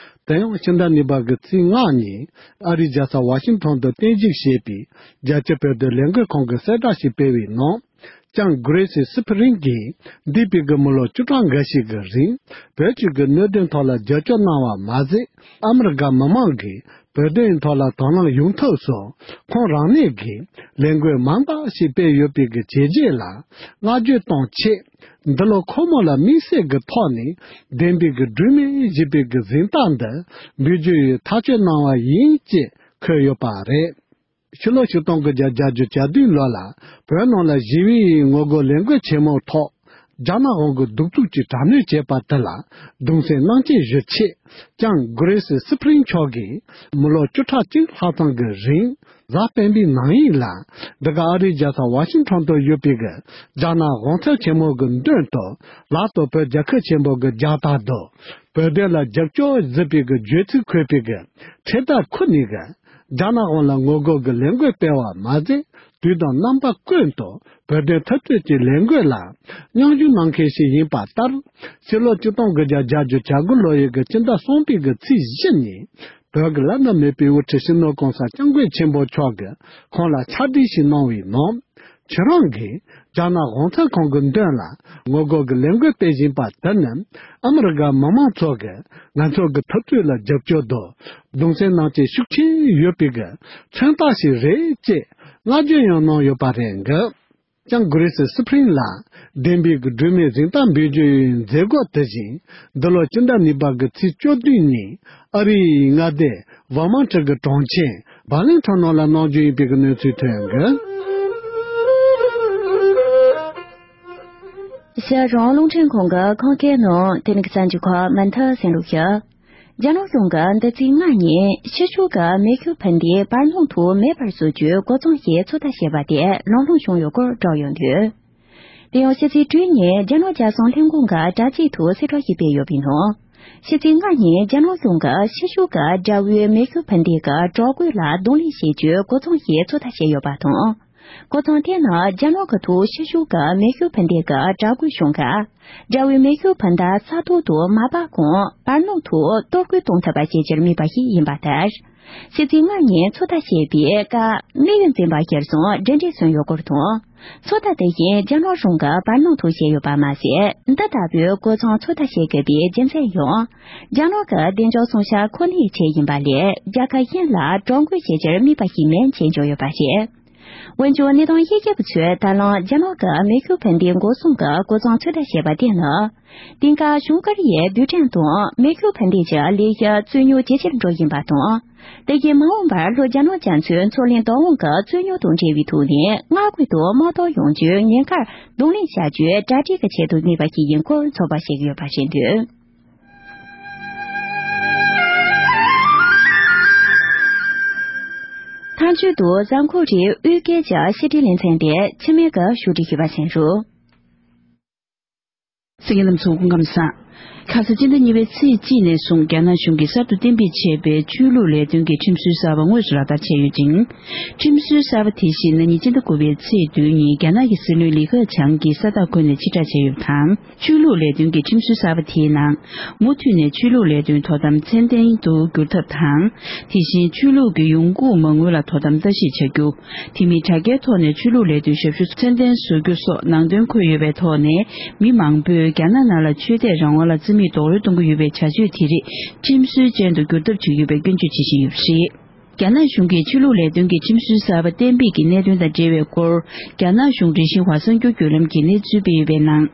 དེ་ཡང་ཕྱི་ཟླ་གཉིས་པ་གི་ཚེས་ལྔ་ཉིན་ཨ་རིའི་རྒྱལ་ས་ཝ་ཤིང་ཊོན་དུ་རྟེན་གཞི་བྱས་པའི་རྒྱལ་སྤྱིའི་བོད་དོན་ལས་འགུལ་ཁང་གིས་གསལ་བསྒྲགས་ཤིག་སྤེལ་བའི་ནང་། ལྕམ་གྷི་རེ་སི་སི་ཕི་རིན་གྱིས་འདས་པའི་གི་མི་ལོ་བཅུ་ཕྲག་འགའ་ཞིག་གི་རིང་བོད་ཀྱི་གི་གནད་དོན་ཐོག་ལ་རྒྱབ་སྐྱོར་གནང་བ་མ་ཟད། ཨ་མི་རི་ཀ་མི་མང་གིས་བོད་དོན་ཐོག་ལ་དོ་སྣང་ཡོང་ཐབས་སུ་ཁོང་རང་ཉིད་ཀྱིས་ལས་འགུལ་མང་དག་ཞིག་སྤེལ་ཡོད་པའི་གི་བྱས་རྗེས་ལ་བསྔགས་བརྗོད་གཏོང་ཆེད། འདི་ལོ་ཁོ་མོ་ལ་དམིགས་བསལ་གྱི་ཐོག་ནས་བདེན་པའི་གི་སྒྲོན་མེ་ཞེས་པའི་གི་གཟེངས་རྟགས་འདི་འབུལ་རྒྱུ་ཡི་ཐག་གཅོད་གནང་བ་ཡིན་ཅེས་འཁོད་ཡོད་པ་རེད། ཕྱི་ལོ་ཆིག་སྟོང་དགུ་བརྒྱ་བརྒྱད་ཅུ་གྱ་བདུན་ལོ་ལ་བོད་ནང་ལ་ཞི་བའི་ངོ་རྒོལ་ལས་འགུལ་ཆེན་མོའི་ཐོག་རྒྱ་ནག་དབང་གིས་གདུག་རྩུབ་ཀྱིས་དྲག་གནོན་བྱས་པ་དེ་ལ་གདུང་སེམས་མཉམ་སྐྱེད་ཞུ་ཆེད། ལྕམ་གྷི་རེ་སི་སི་ཕི་རིན་མཆོག་གིས་མི་ལོ་བཅུ་ཕྲག་གཅིག་ལྷག་ཙམ་གྱི་རིང་གཟའ་སྤེན་པའི་ནང་ཡིན་ལ། འདི་ག་ཨ་རིའི་རྒྱལ་ས་ཝ་ཤིང་ཊོན་དུ་ཡོད་པའི་གི་རྒྱ་ནག་དབང་ཚད་ཆེན་མོ་གི་མདུན་དུ་ལག་ཏུ་བོད་རྒྱལ་ཁབ་ཆེན་པོ་གི་རྒྱལ་དར་དུ་བོད་དོན་ལ་རྒྱབ་སྐྱོར་ཟེར་བའི་གི་བརྗོད་ཚིག་འཁོད་པའི་གི་འཕྲེད་དར་ཁུར་ནས་གི་རྒྱ་ནག་དབང་ལ་ངོ་རྒོལ་གི་ལས་འགུལ་སྤེལ་བ་མ་ཟད། དུས་དང་རྣམ་པ་ཀུན་ཏུ་བོད་དོན་འཐབ་རྩོད་ཀྱི་ལས་འགུལ་ལ་མཉམ་ཞུགས་གནང་མཁན་ཞིག་ཡིན་པ་ལྟར། ཕྱི་ལོ་ཆིག་སྟོང་དགུ་བརྒྱ་བརྒྱད་ཅུ་གྱ་དགུ་ལོ་ཡི་གི་སྤྱི་ཟླ་གསུམ་པའི་གི་ཚེས་བཞི་ཉིན་བོད་ཀྱི་བླ་ན་མེད་པའི་དབུ་ཁྲིད་སྤྱི་ནོར་༸གོང་ས་༸སྐྱབས་མགོན་ཆེན་པོ་མཆོག་གིས་ཁོང་ལ་ཕྱག་བྲིས་ཤིག་གནང་བའི་ནང་། ཁྱེད་རང་གིས་རྒྱ་ནག་དབང་ཚད་ཁང་གི་མདུན་ལ་ངོ་རྒོལ་གྱི་ལས་འགུལ་སྤེལ་བཞིན་པ་དེ་ནི་ཨ་མི་རི་ཀ་མི་མང་ཚོ་གིས་ང་ཚོ་གི་འཐབ་རྩོད་ལ་རྒྱབ་སྐྱོར་དང་གདུང་སེམས་གནང་བྱེད་ཤུགས་ཆེན་ཡོད་པའི་གི་མཚོན་རྟགས་ཤིག་རེད་ཅེས་བསྔགས་བརྗོད་ཡང་གནང་ཡོད་པ་རེད་གི། ལྕམ་གྷི་རེ་སི་སི་ཕི་རིན་ལ་བདེན་པའི་གི་སྒྲོན་མེ་གཟེངས་རྟགས་འབུལ་རྒྱུ་ཡི་མཛད་སྒོ་དེ་བཞིན་འདི་ལོ་སྤྱི་ཟླ་གཉིས་པ་གི་ཚེས་བཅུ་བདུན་ཉིན་ཨ་རིའི་མངའ་སྡེ་ཝར་མོན་ཊི་གི་གྲོང་ཁྱེར་བར་ལིང་ཊོན་ནང་ལ་གནང་རྒྱུ་ཡིན་པའི་གི་གནས་ཚུལ་ཐོན་གི། ཕྱི་རོང་རླུང་འཕྲིན་ཁང་གི་ཁོང་སྐད་ནང་དེ་ནི་གསར་འགྱུར་ཁག་མུ་མཐུད་གསན་རོགས་ཞུ། རྒྱ་ནག་གཞུང་གིས་འདི་ཚེས་ལྔ་ཉིན་ཕྱི་ཕྱོགས་ཀྱི་མེ་ཤུགས་འཕུར་མདེལ་བར་སྣང་དུ་མེད་པར་བཟོ་རྒྱུའི་འགོ་བརྩམས་ཤིང་ཚོད་ལྟ་བྱས་པ་དེ་ལམ་ལྷོང་བྱུང་ཡོད་སྐོར་བསྒྲགས་ཡོད་འདུག་དེ་ཡང་ཕྱི་ཚེས་དྲུག་ཉིན་རྒྱ་ནག་རྒྱལ་སྲུང་ལྷན་ཁང་གི་དྲ་ཚིགས་ཐོག་གསལ་བསྒྲགས་ཤིག་སྤེལ་ཡོད་པའི་ནང་། ཕྱི་ཚེས་ལྔ་ཉིན་རྒྱ་ནག་གཞུང་གིས་ཕྱི་ཕྱོགས་ཀྱི་དགྲ་བོའི་མེ་ཤུགས་འཕུར་མདེལ་གྱི་དྲག་རྒོལ་ལ་གདོང་ལེན་བྱེད་རྒྱུའི་འགོ་བརྩམས་ཤིང་ཚོད་ལྟ་བྱས་ཡོད་པ་དང་། འགོ་བརྩམས་དེ་ནི་རྒྱ་ནག་གི་ཐོག་ཕྱི་ཕྱོགས་ཀྱི་མེ་ཤུགས་འཕུར་མདེལ་གྱི་དྲག་རྒོལ་བྱུང་སྐབས། དགྲ་བོའི་མེ་ཤུགས་འཕུར་མདའ་ས་ཐོག་ཏུ་མ་སྤར་གོང་བར་སྣང་དུ་གཏོར་རྒོལ་གཏོང་ཐུབ་པ་བྱེད་རྒྱུར་དམིགས་པ་ཞིག་ཡིན་པ་ལྟར། ཕྱི་ཚེས་ལྔ་ཉིན་ཚོད་ལྟ་བྱས་པའི་སྐབས་དམིགས་ཡུལ་འཛིན་པ་གཞིར་བཟུང་གྲུབ་འབྲས་སོན་ཡོད་སྐོར་དང་། ཚོད་ལྟ་དེ་བཞིན་རྒྱ་ནག་གཞུང་གིས་བར་སྣང་དུ་བྱས་ཡོད་པ་མ་ཟད། འདི་ལྟ་བུའི་འགོ་བརྩམས་ཚོད་ལྟ་བྱེད་དགོས་པའི་རྒྱུ་མཚན་ཡང་། རྒྱ་ནག་གི་བདེ་འཇགས་སྲུང་བྱ་ཁོ་ནའི་ཆེད་ཡིན་པ་ལས། རྒྱལ་ཁབ་གཞན་ལ་དྲག་རྒོལ་བྱེད་རྒྱུར་དམིགས་པ་ཞིག་མིན་ཅེས་བརྗོད་ཡོད་པ་རེད། འོན་ཀྱང་། གནས་སྟངས་དབྱེ་ཞིབ་པ་ཚོས་ད་ལམ་རྒྱ་ནག་གི་མེ་ཤུགས་འཕུར་མདེལ་འགོག་སྲུང་གི་འགོ་བརྩམས་ཚོད་ལྟ་བྱས་པ་དེ་ནི། དེང་སྐབས་བྱང་ཀོ་རི་ཡའི་རྡུལ་ཕྲན་དང་མེ་ཤུགས་འཕུར་མདེལ་གྱི་ལས་གཞི་རྩོད་རྙོག་ཇེ་ཆེར་འགྲོ་བཞིན་པ་དང་། དེ་བཞིན་མ་འོངས་པར་ལྷོ་རྒྱ་ནག་རྒྱ་མཚོའི་མཚོ་གླིང་བདག་དབང་གི་རྩོད་རྙོག་དང་འབྲེལ་བའི་ཐོག་ནས། མངའ་ཁུལ་དུ་དམག་དོན་ཡོང་རྒྱུའི་ཉེན་ཁར་གདོང་ལེན་བྱ་རྒྱུའི་གྲ་སྒྲིག་གི་ཆེད་དུ་དམིགས་པ་ཞིག་ཡིན་སྐོར་ཚོད་དཔག་བྱེད་ཀྱི་ཡོད་པ་རེད་འདུག་མཐའ་མཇུག་ཏུ། གཟའ་འཁོར་རེའི་དབུས་སྐད་ཀྱི་བཤད་སྒྲིག་ལེ་ཚན་དེ་འཆི་མེད་ཀྱིས་ཕྱོགས་སྒྲིག་ཞུས་པ་གསན་རོགས། གསན་མཁན་རྣམ་ཚོ་སྐུ་ཁམས་བཟང་། ཁ་ས་སྤྱི་ཟླ་གཉིས་པའི་ཚེས་གཅིག་ནས་བཟུང་རྒྱ་ནག་གཞུང་གིས་གསར་དུ་གཏན་འབེབས་བྱས་པའི་ཆོས་ལུགས་ལས་དོན་གྱི་ཁྲིམས་སྲོལ་གསར་པ་དངོས་སུ་ལག་བསྟར་བྱས་ཡོད་ཅིང་། ཁྲིམས་སྲོལ་གསར་པ་དེ་བཞིན་ན་ནིང་སྤྱི་ཟླ་དགུ་པའི་ཚེས་བདུན་ཉིན་རྒྱ་ནག་གི་སྲིད་བློན་ལི་ཁེ་ཆང་གིས་ས་རྟགས་བཀོད་ནས་ཕྱིར་བསྒྲགས་བྱས་ཡོད་པ་དང་། ཆོས་ལུགས་ལས་དོན་གྱི་ཁྲིམས་སྲོལ་གསར་པ་དེའི་ནང་། མུ་མཐུད་ནས་ཆོས་ལུགས་ལས་དོན་དོ་དམ་ཚད་ལྡན་དུ་འགྱུར་ཐབས་དང་། དེ་བཞིན་ཆོས་ལུགས་ཀྱི་ཡོང་སྒོ་མ་དངུལ་ལ་དོ་དམ་ལྟ་ཞིབ་བྱ་རྒྱུ། དེ་མིན་དྲ་རྒྱའི་ཐོག་ནས་ཆོས་ལུགས་ལས་དོན་ཞབས་ཞུ་ཚད་ལྡན་བཟོ་རྒྱུ་སོགས་ནང་དོན་འཁོད་ཡོད་པའི་ཐོག་ནས། མི་མང་པོས་རྒྱ་ནག་ནང་ལ་ཆོས་དད་རང་དབང་ལ་རྩིས་མེད་རྡོག་རོལ་གཏོང་གི་ཡོད་པའི་བྱ་སྤྱོད་དེ་རིགས་ཁྲིམས་སྲོལ་ཅན་དུ་འགྱུར་ཐབས་བྱེད་ཀྱི་ཡོད་པའི་སྐྱོན་བརྗོད་བྱེད་བཞིན་ཡོད་པ་རེད། རྒྱ་ནག་གཞུང་གིས་ཆོས་ལུགས་ལས་དོན་གྱི་ཁྲིམས་སྲོལ་གསར་པ་གཏན་འབེབས་ཀྱི་གནད་དོན་དང་འབྲེལ་བའི་སྐོར། རྒྱ་ནག་གཞུང་རིག་ཤིང་ཧྭ་གསར་འགྱུར་བརྒྱུད་ལམ་གྱིས་གནས་ཚུལ་སྤེལ་ཡོད་པའི་ནང་།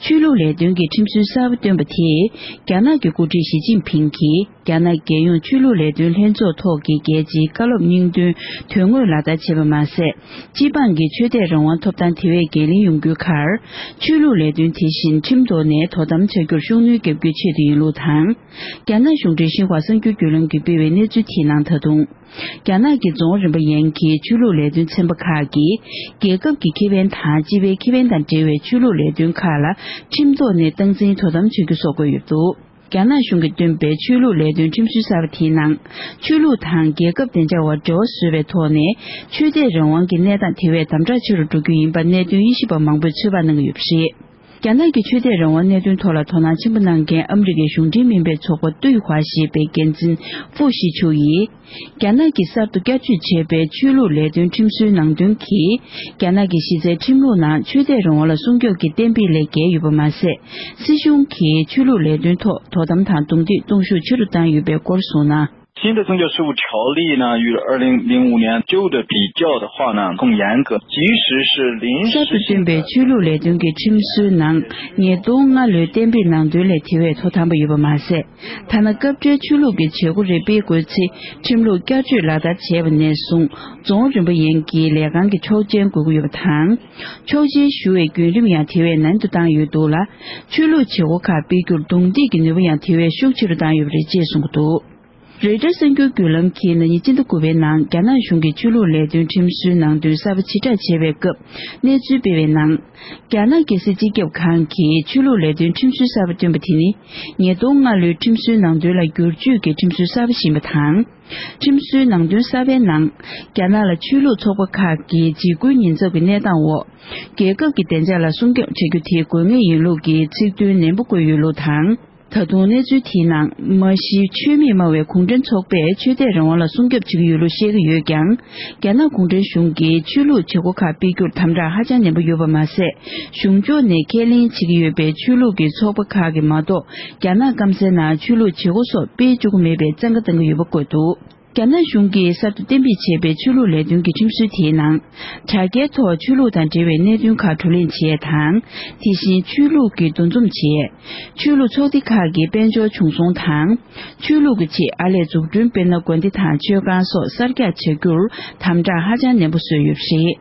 ཆོས་ལུགས་ལས་དོན་གྱི་ཁྲིམས་སྲོལ་གསར་པ་བཏོན་པ་དེས། རྒྱ་ནག་གི་འགོ་ཁྲིད་ཞི་ཅིན་ཕིང་གིས། རྒྱ་ནག་རྒྱལ་ཡོངས་ཆོས་ལུགས་ལས་དོན་ལྷན་ཚོགས་ཐོག་གི་རྒྱལ་སྤྱིའི་བཀའ་སློབ་སྙིང་དོན་དོན་དངོས་ལག་བསྟར་བྱས་པ་མ་ཟད། སྤྱི་འབངས་ཀྱི་ཆོས་དད་རང་དབང་ཐོབ་ཐང་དེ་བས་འགན་ལེན་ཡོང་རྒྱུའི་ཁར། ཆོས་ལུགས་ལས་དོན་དེ་བཞིན་ཁྲིམས་ཐོག་ནས་དོ་དམ་བྱ་རྒྱུར་ཤུགས་སྣོན་བརྒྱབ་རྒྱུའི་ཆེད་དུ་ཡིན་ལུགས་དང་། རྒྱ་ནག་གཞུང་འབྲེལ་ཤིན་ཧྭ་གསར་འགྱུར་བརྒྱུད་ལམ་གྱིས་སྤེལ་བའི་གནས་ཚུལ་དེའི་ནང་ད་དུང་། རྒྱ་ནག་གི་རྫོང་རིམ་པ་ཡན་གྱི་ཆོས་ལུགས་ལས་དོན་ཚན་པ་ཁག་གིས། རྒྱལ་ཁབ་ཀྱི་ཁེ་ཕན་དང་སྤྱི་པའི་ཁེ་ཕན་དང་འབྲེལ་བའི་ཆོས་ལུགས་ལས་དོན་ཁག་ལ་ཁྲིམས་ཐོག་ནས་སྟངས་འཛིན་དོ་དམ་བྱ་རྒྱུ་སོགས་བཀོད་ཡོད་འདུག་རྒྱ་ནག་གཞུང་གིས་བཏོན་པའི་ཆོས་ལུགས་ལས་དོན་ཁྲིམས་སྲོལ་གསར་པ་དེའི་ནང་། ཆོས་ལུགས་དང་རྒྱལ་ཁབ་བདེ་འཇགས་བར་འབྲེལ་བ་བཟོས་པའི་ཐོག་ནས། ཆོས་དད་རང་དབང་གི་གནས་སྟངས་དེ་བས་དམ་དྲག་ཆེ་རུ་འགྲོ་རྒྱུ་ཡིན་པ་གནད་དོན་དབྱེ་ཞིབ་པ་མང་པོས་ཚོད་དཔག་གནང་གི་ཡོད་པ་རེད། རྒྱ་ནག་གི་ཆོས་དད་རང་དབང་གནད་དོན་ཐོག་ལ་དོ་སྣང་ཆེན་པོ་གནང་མཁན་ཨ་མི་རི་ཀའི་གཞུང་འབྲེལ་མིན་པའི་ཚོགས་པ་ཏུའུ་ཧྭ་ཞེས་པའི་འགན་འཛིན་ཧྥུ་ཤི་ཆུ་ཡིས། རྒྱ་ནག་གིས་གསར་དུ་བསྐྱར་བཅོས་བྱས་པའི་ཆོས་ལུགས་ལས་དོན་ཁྲིམས་སྲོལ་ནང་དོན་གྱིས། རྒྱ་ནག་གི་གཞི་རྩའི་ཁྲིམས་ལུགས་ནང་ཆོས་དད་རང་དབང་ལ་སྲུང་སྐྱོབ་ཀྱི་གཏན་འབེབས་ལས་འགལ་ཡོད་པ་མ་ཟད། སྲིད་གཞུང་གིས་ཆོས་ལུགས་ལས་དོན་ཐོག་དོ་དམ་དང་རྡུང་རྡེག་གཏོང་ཤུགས་ཆེ་རུ་བཏང་ཡོད་པའི་སྐོར་གསུངས་ན། 新的宗教事务条例呢，与二零零五年旧的比较的话呢，更严格。即使是临时 གསར་དུ་བཏོན་པའི་ཆོས་ལུགས་ལས་དོན་གྱི་ཁྲིམས་སྲོལ་ནང་ཉིས་སྟོང་ལྔ་ལོའི་གཏན་འབེབས་ནང་དོན་ལས་དེ་བས་ཐོག་དམ་པ་ཡོད་པ་མ་ཟད། ཐ་ན་སྐབས་འབྲེལ་ཆོས་ལུགས་ཀྱི་བྱེད་སྒོ་རེ་སྤེལ་དགོས་ཚེ། ཁྲིམས་ལུགས་བསྐྱར་བཅོས་ལག་བསྟར་བྱས་པ་ནས་བཟུང་། རྫོང་རིམ་པ་ཡན་གྱི་ལས་ཁང་གི་ཆོག་མཆན་དགོས་ཀྱི་ཡོད་པ་དང་། ཆོག་མཆན་ཞུ་བའི་བརྒྱུད་རིམ་ཡང་དེ་བས་ནན་དུ་བཏང་ཡོད་འདུག་ལ། ཆོས་ལུགས་བྱེད་སྒོ་ཁག་སྤེལ་རྒྱུར་རྡུང་རྡེག་གི་ནུས་པ་ཡང་དེ་བས་ཤུགས་ཆེ་རུ་བཏང་ཡོད་པ་རེད་ཅེས་གསུངས་ཀྱི་འདུག་རོའི་ཊར་གསར་འགྱུར་བརྒྱུད་ལམ་གྱིས་ན་ནིང་སྤྱི་ཟླ་དགུ་པའི་ནང་རྒྱ་ནག་གཞུང་གིས་ཆོས་ལུགས་ལས་དོན་ཁྲིམས་སྲོལ་ནང་དོན་གསར་པ་ཕྱིར་བསྒྲགས་བྱས་པའི་སྐབས་གནས་ཚུལ་སྤེལ་བའི་ནང་། རྒྱ་ནག་རྒྱལ་སྲིད་སྤྱི་ཁྱབ་ཁང་གིས་ཆོས་ལུགས་ལས་དོན་ཁྲིམས་སྲོལ་གསར་པ་བཏོན་པ་དེ་ནི། ཉིས་སྟོང་ལྔ་ལོའི་ཁྲིམས་སྲོལ་ནང་དོན་ལ་བསྒྱུར་བཅོས་ཀྱི་ཁྲིམས་སྲོལ་གསར་པ་ཞིག་ཡིན་པ་དང་། ཁྲིམས་སྲོལ་ནང་དོན་གསར་པའི་ནང་། རྒྱ་ནག་ལ་ཆོས་ལུགས་ཚོགས་པ་ཁག་གི་འཇིགས་སྐུལ་ཉེན་ཚབས་ཀྱི་གནས་སྟངས་འོག་རྒྱལ་ཁབ་ཀྱི་བདེ་འཇགས་ལ་སྲུང་སྐྱོབ་བྱ་རྒྱུ་དེ་དགོས་ངེས་ཡིན་ལུགས་ཀྱི་ཚིག་དོན་ནན་པོ་བཀོད་ཡོད་ལུགས་དང་། ད་དུང་གནས་ཚུལ་དེའི་ནང་མ་གཞི་ཆོས་མེད་སྨྲ་བའི་གུང་ཁྲན་ཚོགས་པས་ཆོས་དད་རང་དབང་ལ་སྲུང་སྐྱོབ་བྱེད་ཀྱི་ཡོད་ལུགས་བཤད་ཀྱི་ཡོད་ཀྱང་། རྒྱ་ནག་གུང་ཁྲན་གཞུང་གིས་ཆོས་ལུགས་བྱེད་སྒོ་ཁག་སྤེལ་རྒྱུར་དམ་དྲག་ཧ་ཅང་ནན་པོ་ཡོད་པ་མ་ཟད། གཞུང་ཕྱོགས་ནས་ཁས་ལེན་བྱེད་ཀྱི་ཡོད་པའི་ཆོས་ལུགས་ཀྱི་ཚོགས་པ་ཁག་གིས་མ་གཏོགས། རྒྱ་ནག་སྐམ་སའི་ནང་ཆོས་ལུགས་བྱེད་སྒོ་སོགས་སྤེལ་བཅུག་གི་མེད་པའི་བཙན་བཀའ་བཏང་གི་ཡོད་པ་བཀོད་འདུག་རྒྱ་ནག་གཞུང་གིས་གསར་དུ་གཏན་འབེབས་བྱས་པའི་ཆོས་ལུགས་ལས་དོན་གྱི་ཁྲིམས་སྲོལ་དེའི་ནང་། དྲ་རྒྱའི་ཐོག་ཆོས་ལུགས་དང་འབྲེལ་བའི་གནད་དོན་ཁག་བགྲོ་གླེང་བྱེད་ཡས་དང་། དེ་བཞིན་ཆོས་ལུགས་ཀྱི་འདུ་འཛོམས་བྱེད་ཡས། ཆོས་ལུགས་ཚོགས་སྡེ་ཁག་གི་དཔལ་འབྱོར་བྱུང་སོང་དང་། ཆོས་ལུགས་ཀྱི་ཆེད་ཨར་ལས་འཛུགས་སྐྲུན་དཔེར་ན་དགོན་སྡེ་དང་ཆོས་ཁང་སོགས་གསར་རྒྱག་བྱ་རྒྱུར་དམ་དྲག་ཧ་ཅང་ནན་པོ་བཟོས་ཡོད་པ་རེད།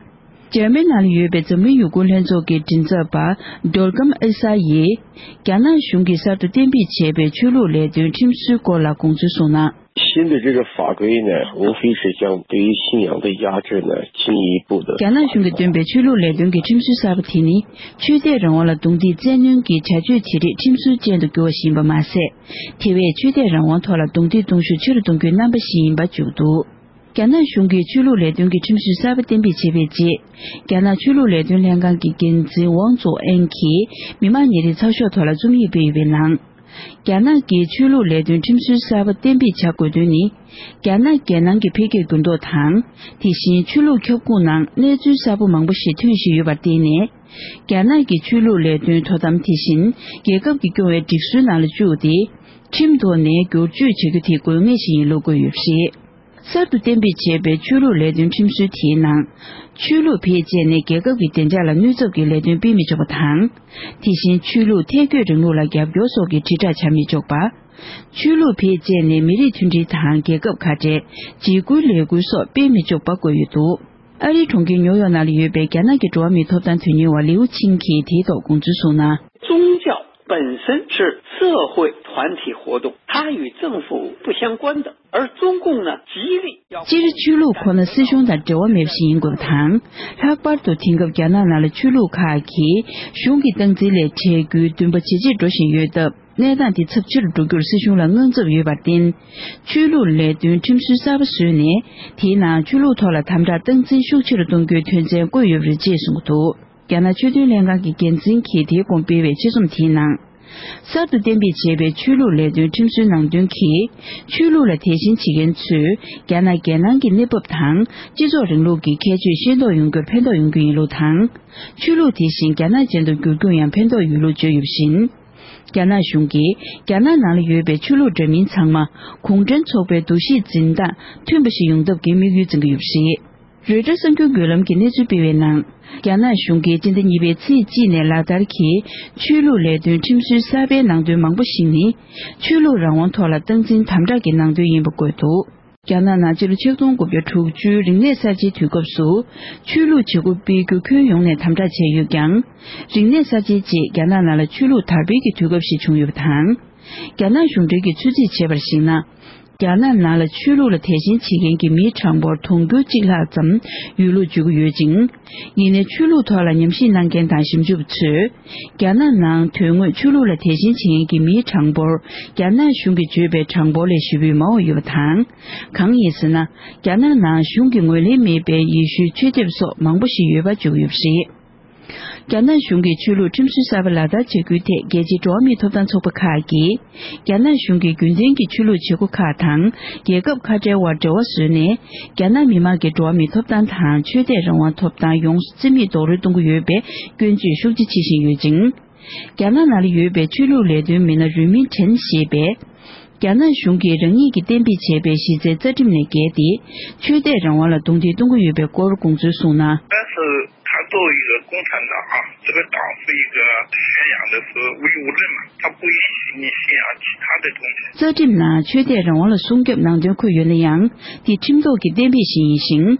འཇར་པན་ནང་ལ་ཡོད་པའི་འཛམ་གླིང་ཡུལ་སྐོར་ལྷན་ཚོགས་ཀྱི་མགྲིན་ཚབ་པ་Dorgam Esa་ཡིས། རྒྱ་ནག་གཞུང་གིས་གསར་དུ་གཏན་འབེབས་བྱས་པའི་ཆོས་ལུགས་ལས་དོན་ཁྲིམས་སྲོལ་སྐོར་ལ་དགོངས་ཚུལ་གསུངས་ན། 新的这个法规呢，无非是将对于信仰的压制呢，进一步的。 རྒྱ་ནག་གཞུང་གིས་བཏོན་པའི་ཆོས་ལུགས་ལས་དོན་གྱི་ཁྲིམས་སྲོལ་གསར་པ་དེ་ནི། ཆོས་དད་རང་དབང་ལ་རྡུང་རྡེག་བཙན་གནོན་གྱི་བྱ་སྤྱོད་དེ་རིགས་ཁྲིམས་སྲོལ་ཅན་དུ་གྱུར་བ་ཞིག་ཡིན་པ་མ་ཟད། དེ་བས་ཆོས་དད་རང་དབང་ཐོག་ལ་རྡུང་རྡེག་གཏོང་ཤུགས་ཆེ་རུ་གཏོང་རྒྱུའི་རྣམ་པ་ཞིག་ཡིན་པ་བརྗོད་འདུག་རྒྱ་ནག་གཞུང་གིས་ཆོས་ལུགས་ལས་དོན་གྱི་ཁྲིམས་སྲོལ་གསར་པ་གཏན་འབེབས་བྱས་པའི་རྗེས། རྒྱ་ནག་ཆོས་ལུགས་ལས་དོན་ལྷན་ཁང་གི་འགན་འཛིན་ཝང་ཙོ་ཨན་གྱིས་མི་དམངས་ཉིན་རེའི་ཚགས་ཤོག་ཐོག་ལ་རྩོམ་ཡིག་སྤེལ་ཡོད་པའི་ནང་། རྒྱ་ནག་གིས་ཆོས་ལུགས་ལས་དོན་ཁྲིམས་སྲོལ་གསར་པ་གཏན་འབེབས་བྱ་དགོས་དོན་ནི། རྒྱ་ནག་རྒྱལ་ནང་གི་འཕེལ་རྒྱས་འགྱུར་ལྡོག་དང་། དེ་བཞིན་ཆོས་ལུགས་ཁྱབ་ཁོངས་ནང་གནས་ཚུལ་གསར་པ་མང་པོ་ཞིག་ཐོན་བཞིན་ཡོད་པར་བརྟེན་ནས། རྒྱ་ནག་གི་ཆོས་ལུགས་ལས་དོན་དོ་དམ་དེ་བཞིན་རྒྱལ་ཁབ་ཀྱིས་སྐྱོང་བའི་སྒྲིག་སྲོལ་ནང་ལ་བཅུག་སྟེ། ཁྲིམས་ཐོག་ནས་བསྒྱུར་བཅོས་བྱེད་རྒྱུ་དེ་དགོས་ངེས་ཤིག་ཡིན་ལུགས་བཀོད་ཡོད་པ་རེད། གསར་དུ་གཏན་འབེབས་བྱས་པའི་ཆོས་ལུགས་ལས་དོན་ཁྲིམས་སྲོལ་དེའི་ནང་། ཆོས་ལུགས་བེད་སྤྱད་ནས་རྒྱལ་ཁབ་ཀྱི་བདེ་འཇགས་ལ་གནོད་ཚབས་ཀྱི་ལས་དོན་སྤེལ་མི་ཆོག་པ་དང་། དེ་བཞིན་ཆོས་ལུགས་ཐལ་སྐྱོད་རིང་ལུགས་ལ་རྒྱབ་སྐྱོར་སོགས་ཀྱི་དྲིལ་བསྒྲགས་བྱ་མི་ཆོག་པ། ཆོས་ལུགས་བེད་སྤྱད་ནས་མི་རིགས་མཐུན་སྒྲིལ་དང་རྒྱལ་ཁབ་ཁ་བྲལ། འཇིགས་སྐུལ་ལས་འགུལ་སོགས་སྤེལ་མི་ཆོག་པ་བཀོད་ཡོད་འདུག་ཨ་རིའི་གྲོང་ཁྱེར་ཉོའུ་ཡོག་ནང་ལ་ཡོད་པའི་རྒྱ་ནག་གི་འགྲོ་བ་མིའི་ཐོབ་ཐང་དོན་གཉེར་བ་ལིའུ་ཆིང་གིས་དེའི་ཐོག་དགོངས་ཚུལ་གསུངས་ན། 宗教本身是社会团体活动，它与政府不相关的。而中共呢，极力要 སྤྱིར་ཆོས་ལུགས་ཁོ་ན་སྲིད་གཞུང་དང་འབྲེལ་བ་མེད་པ་ཞིག་ཡིན་དགོས་པ་དང་། ལྷག་པར་དུ་དེང་སྐབས་རྒྱ་ནག་ནང་ལ་ཆོས་ལུགས་ཁག་གིས་གཞུང་གི་སྟངས་འཛིན་ལས་བྲལ་རྒྱུའི་འདུན་པ་ཇེ་ཆེར་འགྲོ་བཞིན་ཡོད་སྟབས། གནས་སྟངས་འདི་ཚབས་ཆེ་རུ་འགྲོ་རྒྱུར་སྲིད་གཞུང་ལ་དངངས་འཚབ་ཡོད་པར་བརྟེན། ཆོས་ལུགས་ལས་དོན་ཁྲིམས་སྲོལ་གསར་པ་བཟོས་ནས། དེའི་ནང་ཆོས་ལུགས་ཐོག་ལ་དམ་དྲག་སྟངས་འཛིན་ཤུགས་ཆེ་རུ་གཏོང་རྒྱུའི་དོན་ཚན་བཀོད་ཡོད་པ་རེད་ཅེས་གསུངས་འདུག་རྒྱ་ནག་ཆོས་དོན་ལྷན་ཁང་གི་འགན་འཛིན་གྱིས་དེའི་གོང་སྤེལ་བའི་ཆེད་རྩོམ་དེའི་ནང་། གསར་དུ་གཏན་འབེབས་བྱས་པའི་ཆོས་ལུགས་ལས་དོན་ཁྲིམས་སྲོལ་ནང་དོན་གྱིས། ཆོས་ལུགས་ལ་དད་ཞེན་བྱེད་མཁན་ཚོས་རྒྱ་ནག་རྒྱལ་ནང་གི་གནས་བབ་དང་སྤྱི་ཚོགས་རིང་ལུགས་ཀྱི་ཁྱད་ཆོས་ཤེས་རྟོགས་ཡོང་རྒྱུར་ཕན་ཐོགས་ཡོང་རྒྱུ་ཡིན་ལུགས་དང་། ཆོས་ལུགས་དེ་བཞིན་རྒྱ་ནག་ཅན་དུ་འགྱུར་རྒྱུར་ཡང་ཕན་ཐོགས་ཡོད་ལུགས་བརྗོད་ཡོད་པ་བཞིན། རྒྱ་ནག་གཞུང་གིས་རྒྱ་ནག་ནང་ལ་ཡོད་པའི་ཆོས་ལུགས་འདྲ་མིན་ཚང་མ་གུང་ཁྲན་ཚོགས་པའི་འདུ་ཤེས་འཛིན་སྟངས་མཐུན་པ་ཞིག་ཡོང་ཐབས་ཀྱི་དམིགས་ཡུལ་འཛིན་གྱི་ཡོད་པ་རེད། རོའི་ཊར་གསར་འགྱུར་བརྒྱུད་ལམ་གྱིས་གནས་ཚུལ་སྤེལ་བའི་ནང་། རྒྱ་ནག་གཞུང་གིས་སྤྱི་ཟླ་གཉིས་པའི་ཚེས་གཅིག་ནས་ལག་བསྟར་གྱིས་ཆོས་ལུགས་ལས་དོན་ཁྲིམས་སྲོལ་གསར་པའི་ནང་དོན་མང་པོ་ཞིག་ནི། ཆོས་ལུགས་རང་དབང་ཐོག་ལ་སྟངས་འཛིན་དམ་དྲག་གི་ནང་དོན་ཡིན་པ་བཀོད་འདུག་རྒྱ་ནག་ནང་ཕྱི་ལོ་ཆིག་སྟོང་དགུ་བརྒྱ་དྲུག་ཅུའི་རིག་གནས་གསར་བརྗེའི་དུས་སྐབས་སུ། ཆོས་ལུགས་བྱེད་སྒོ་སྤེལ་རྒྱུ་ཁྱོན་ཡོངས་ནས་དམ་དྲག་བྱས་ཡོད་ཀྱང་། རིག་གནས་གསར་བརྗེའི་རྗེས་རྒྱ་ནག་ནང་ལ་ཆོས་ལུགས་དར་སྤེལ་གྱི་དུས་སྐབས་ཤིག་བྱུང་ཡོད་པ་དང་། རྒྱ་ནག་གཞུང་འབྲེལ་གྱིས་ཚོད་རྩིས་བྱས་པར་གཞིགས་ན། རྒྱ་ནག་ནང་ལ་ཆོས་ལུགས་ལ་དད་ཞེན་བྱེད་མཁན་གྱི་མིའི་གྲངས་འབོར་དུང་ཕྱུར་གཅིག་ལྷག་ཙམ་ཡོད་ལུགས་བརྗོད་ཀྱི་ཡོད་ཅིང་། ཡིན་ནའི་ཆོས་ལུགས་ཐོག་ལ་ཉམས་ཞིབ་གནང་མཁན་དང་ཞིབ་འཇུག་པ་ཚོས། རྒྱ་ནག་ནང་དོན་དངོས་ཆོས་ལུགས་ལ་དད་ཞེན་བྱེད་མཁན་གྱི་མིའི་གྲངས་འབོར། རྒྱ་ནག་གཞུང་གིས་བརྗོད་པའི་གྲངས་འབོར་ལས་ཞེ་པོས་མང་བ་ཡོད་པ་དང་། གང་ཡིན་ཟེར་ན། རྒྱ་ནག་ནང་གཞུང་གིས་ངོས་ལེན་མེད་པའི་ཡེ་ཤུའི་མཆོད་ཐེབས་སོགས་མང་པོ་ཞིག་ཡོད་པ་བརྗོད་ཀྱི་ཡོད་པ་རེད། རྒྱ་ནག་གཞུང་གིས་ཆོས་ལུགས་ཁྲིམས་སྲོལ་གསར་པ་ལག་བསྟར་བྱ་རྒྱུའི་ཐད་རྒྱལ་སྤྱིའི་འགྲོ་བ་མིའི་ཐོབ་ཐང་ཚོགས་པ་ཁག་གིས། རྒྱ་ནག་གཞུང་གིས་རྒྱུན་ལྡན་གྱི་ཆོས་ལུགས་བྱེད་སྒོ་ཁག་དང་རྒྱལ་ཁབ་ཁ་བྲལ་བར་འབྲེལ་བ་བཟོས་ནས། རྒྱ་ནག་མི་དམངས་ཀྱི་འགྲོ་བ་མིའི་ཐོབ་ཐང་དང་ཆོས་དད་རང་དབང་ཐོབ་ཐང་ཡོངས་སུ་རྩིས་མེད་རྡོག་རོལ་གཏོང་གི་ཡོད་པའི་སྐྱོན་བརྗོད་ཤུགས་ཆེ་བྱེད་བཞིན་ཡོད་ཅིང་། རྒྱ་ནག་ནང་ལ་ཡོད་པའི་ཆོས་ལུགས་ལས་དོན་མི་སྣ་རུས་མིན་ཁྲེན་ཞེས་པས། རྒྱ་ནག་གཞུང་གིས་རང་ཉིད་ཀྱིས་གཏན་འབེབས་བྱས་པའི་གཞི་རྩའི་རྩ་ཁྲིམས་ནས་བརྒལ་ཏེ། ཆོས་དད་རང་དབང་ལ་རྡུང་རྡེག་གཏོང་གི་ཡོད་པའི་སྐོར་དགོངས་ཚུལ་གསུངས་ན། 但是他作为一个共产党啊，这个党是一个宣扬的是唯物论嘛，他不允许你宣扬其他的东西。 རྩ་ཁྲིམས་ནང་ཆོས་དད་རང་དབང་ལ་སྲུང་སྐྱོབ་ནང་དོན་འཁོད་ཡོད་ན་ཡང་། དེ་ཁྲིམས་ཐོག་གི་གཏན་འབེབས་ཤིག་ཡིན་ཞིང་།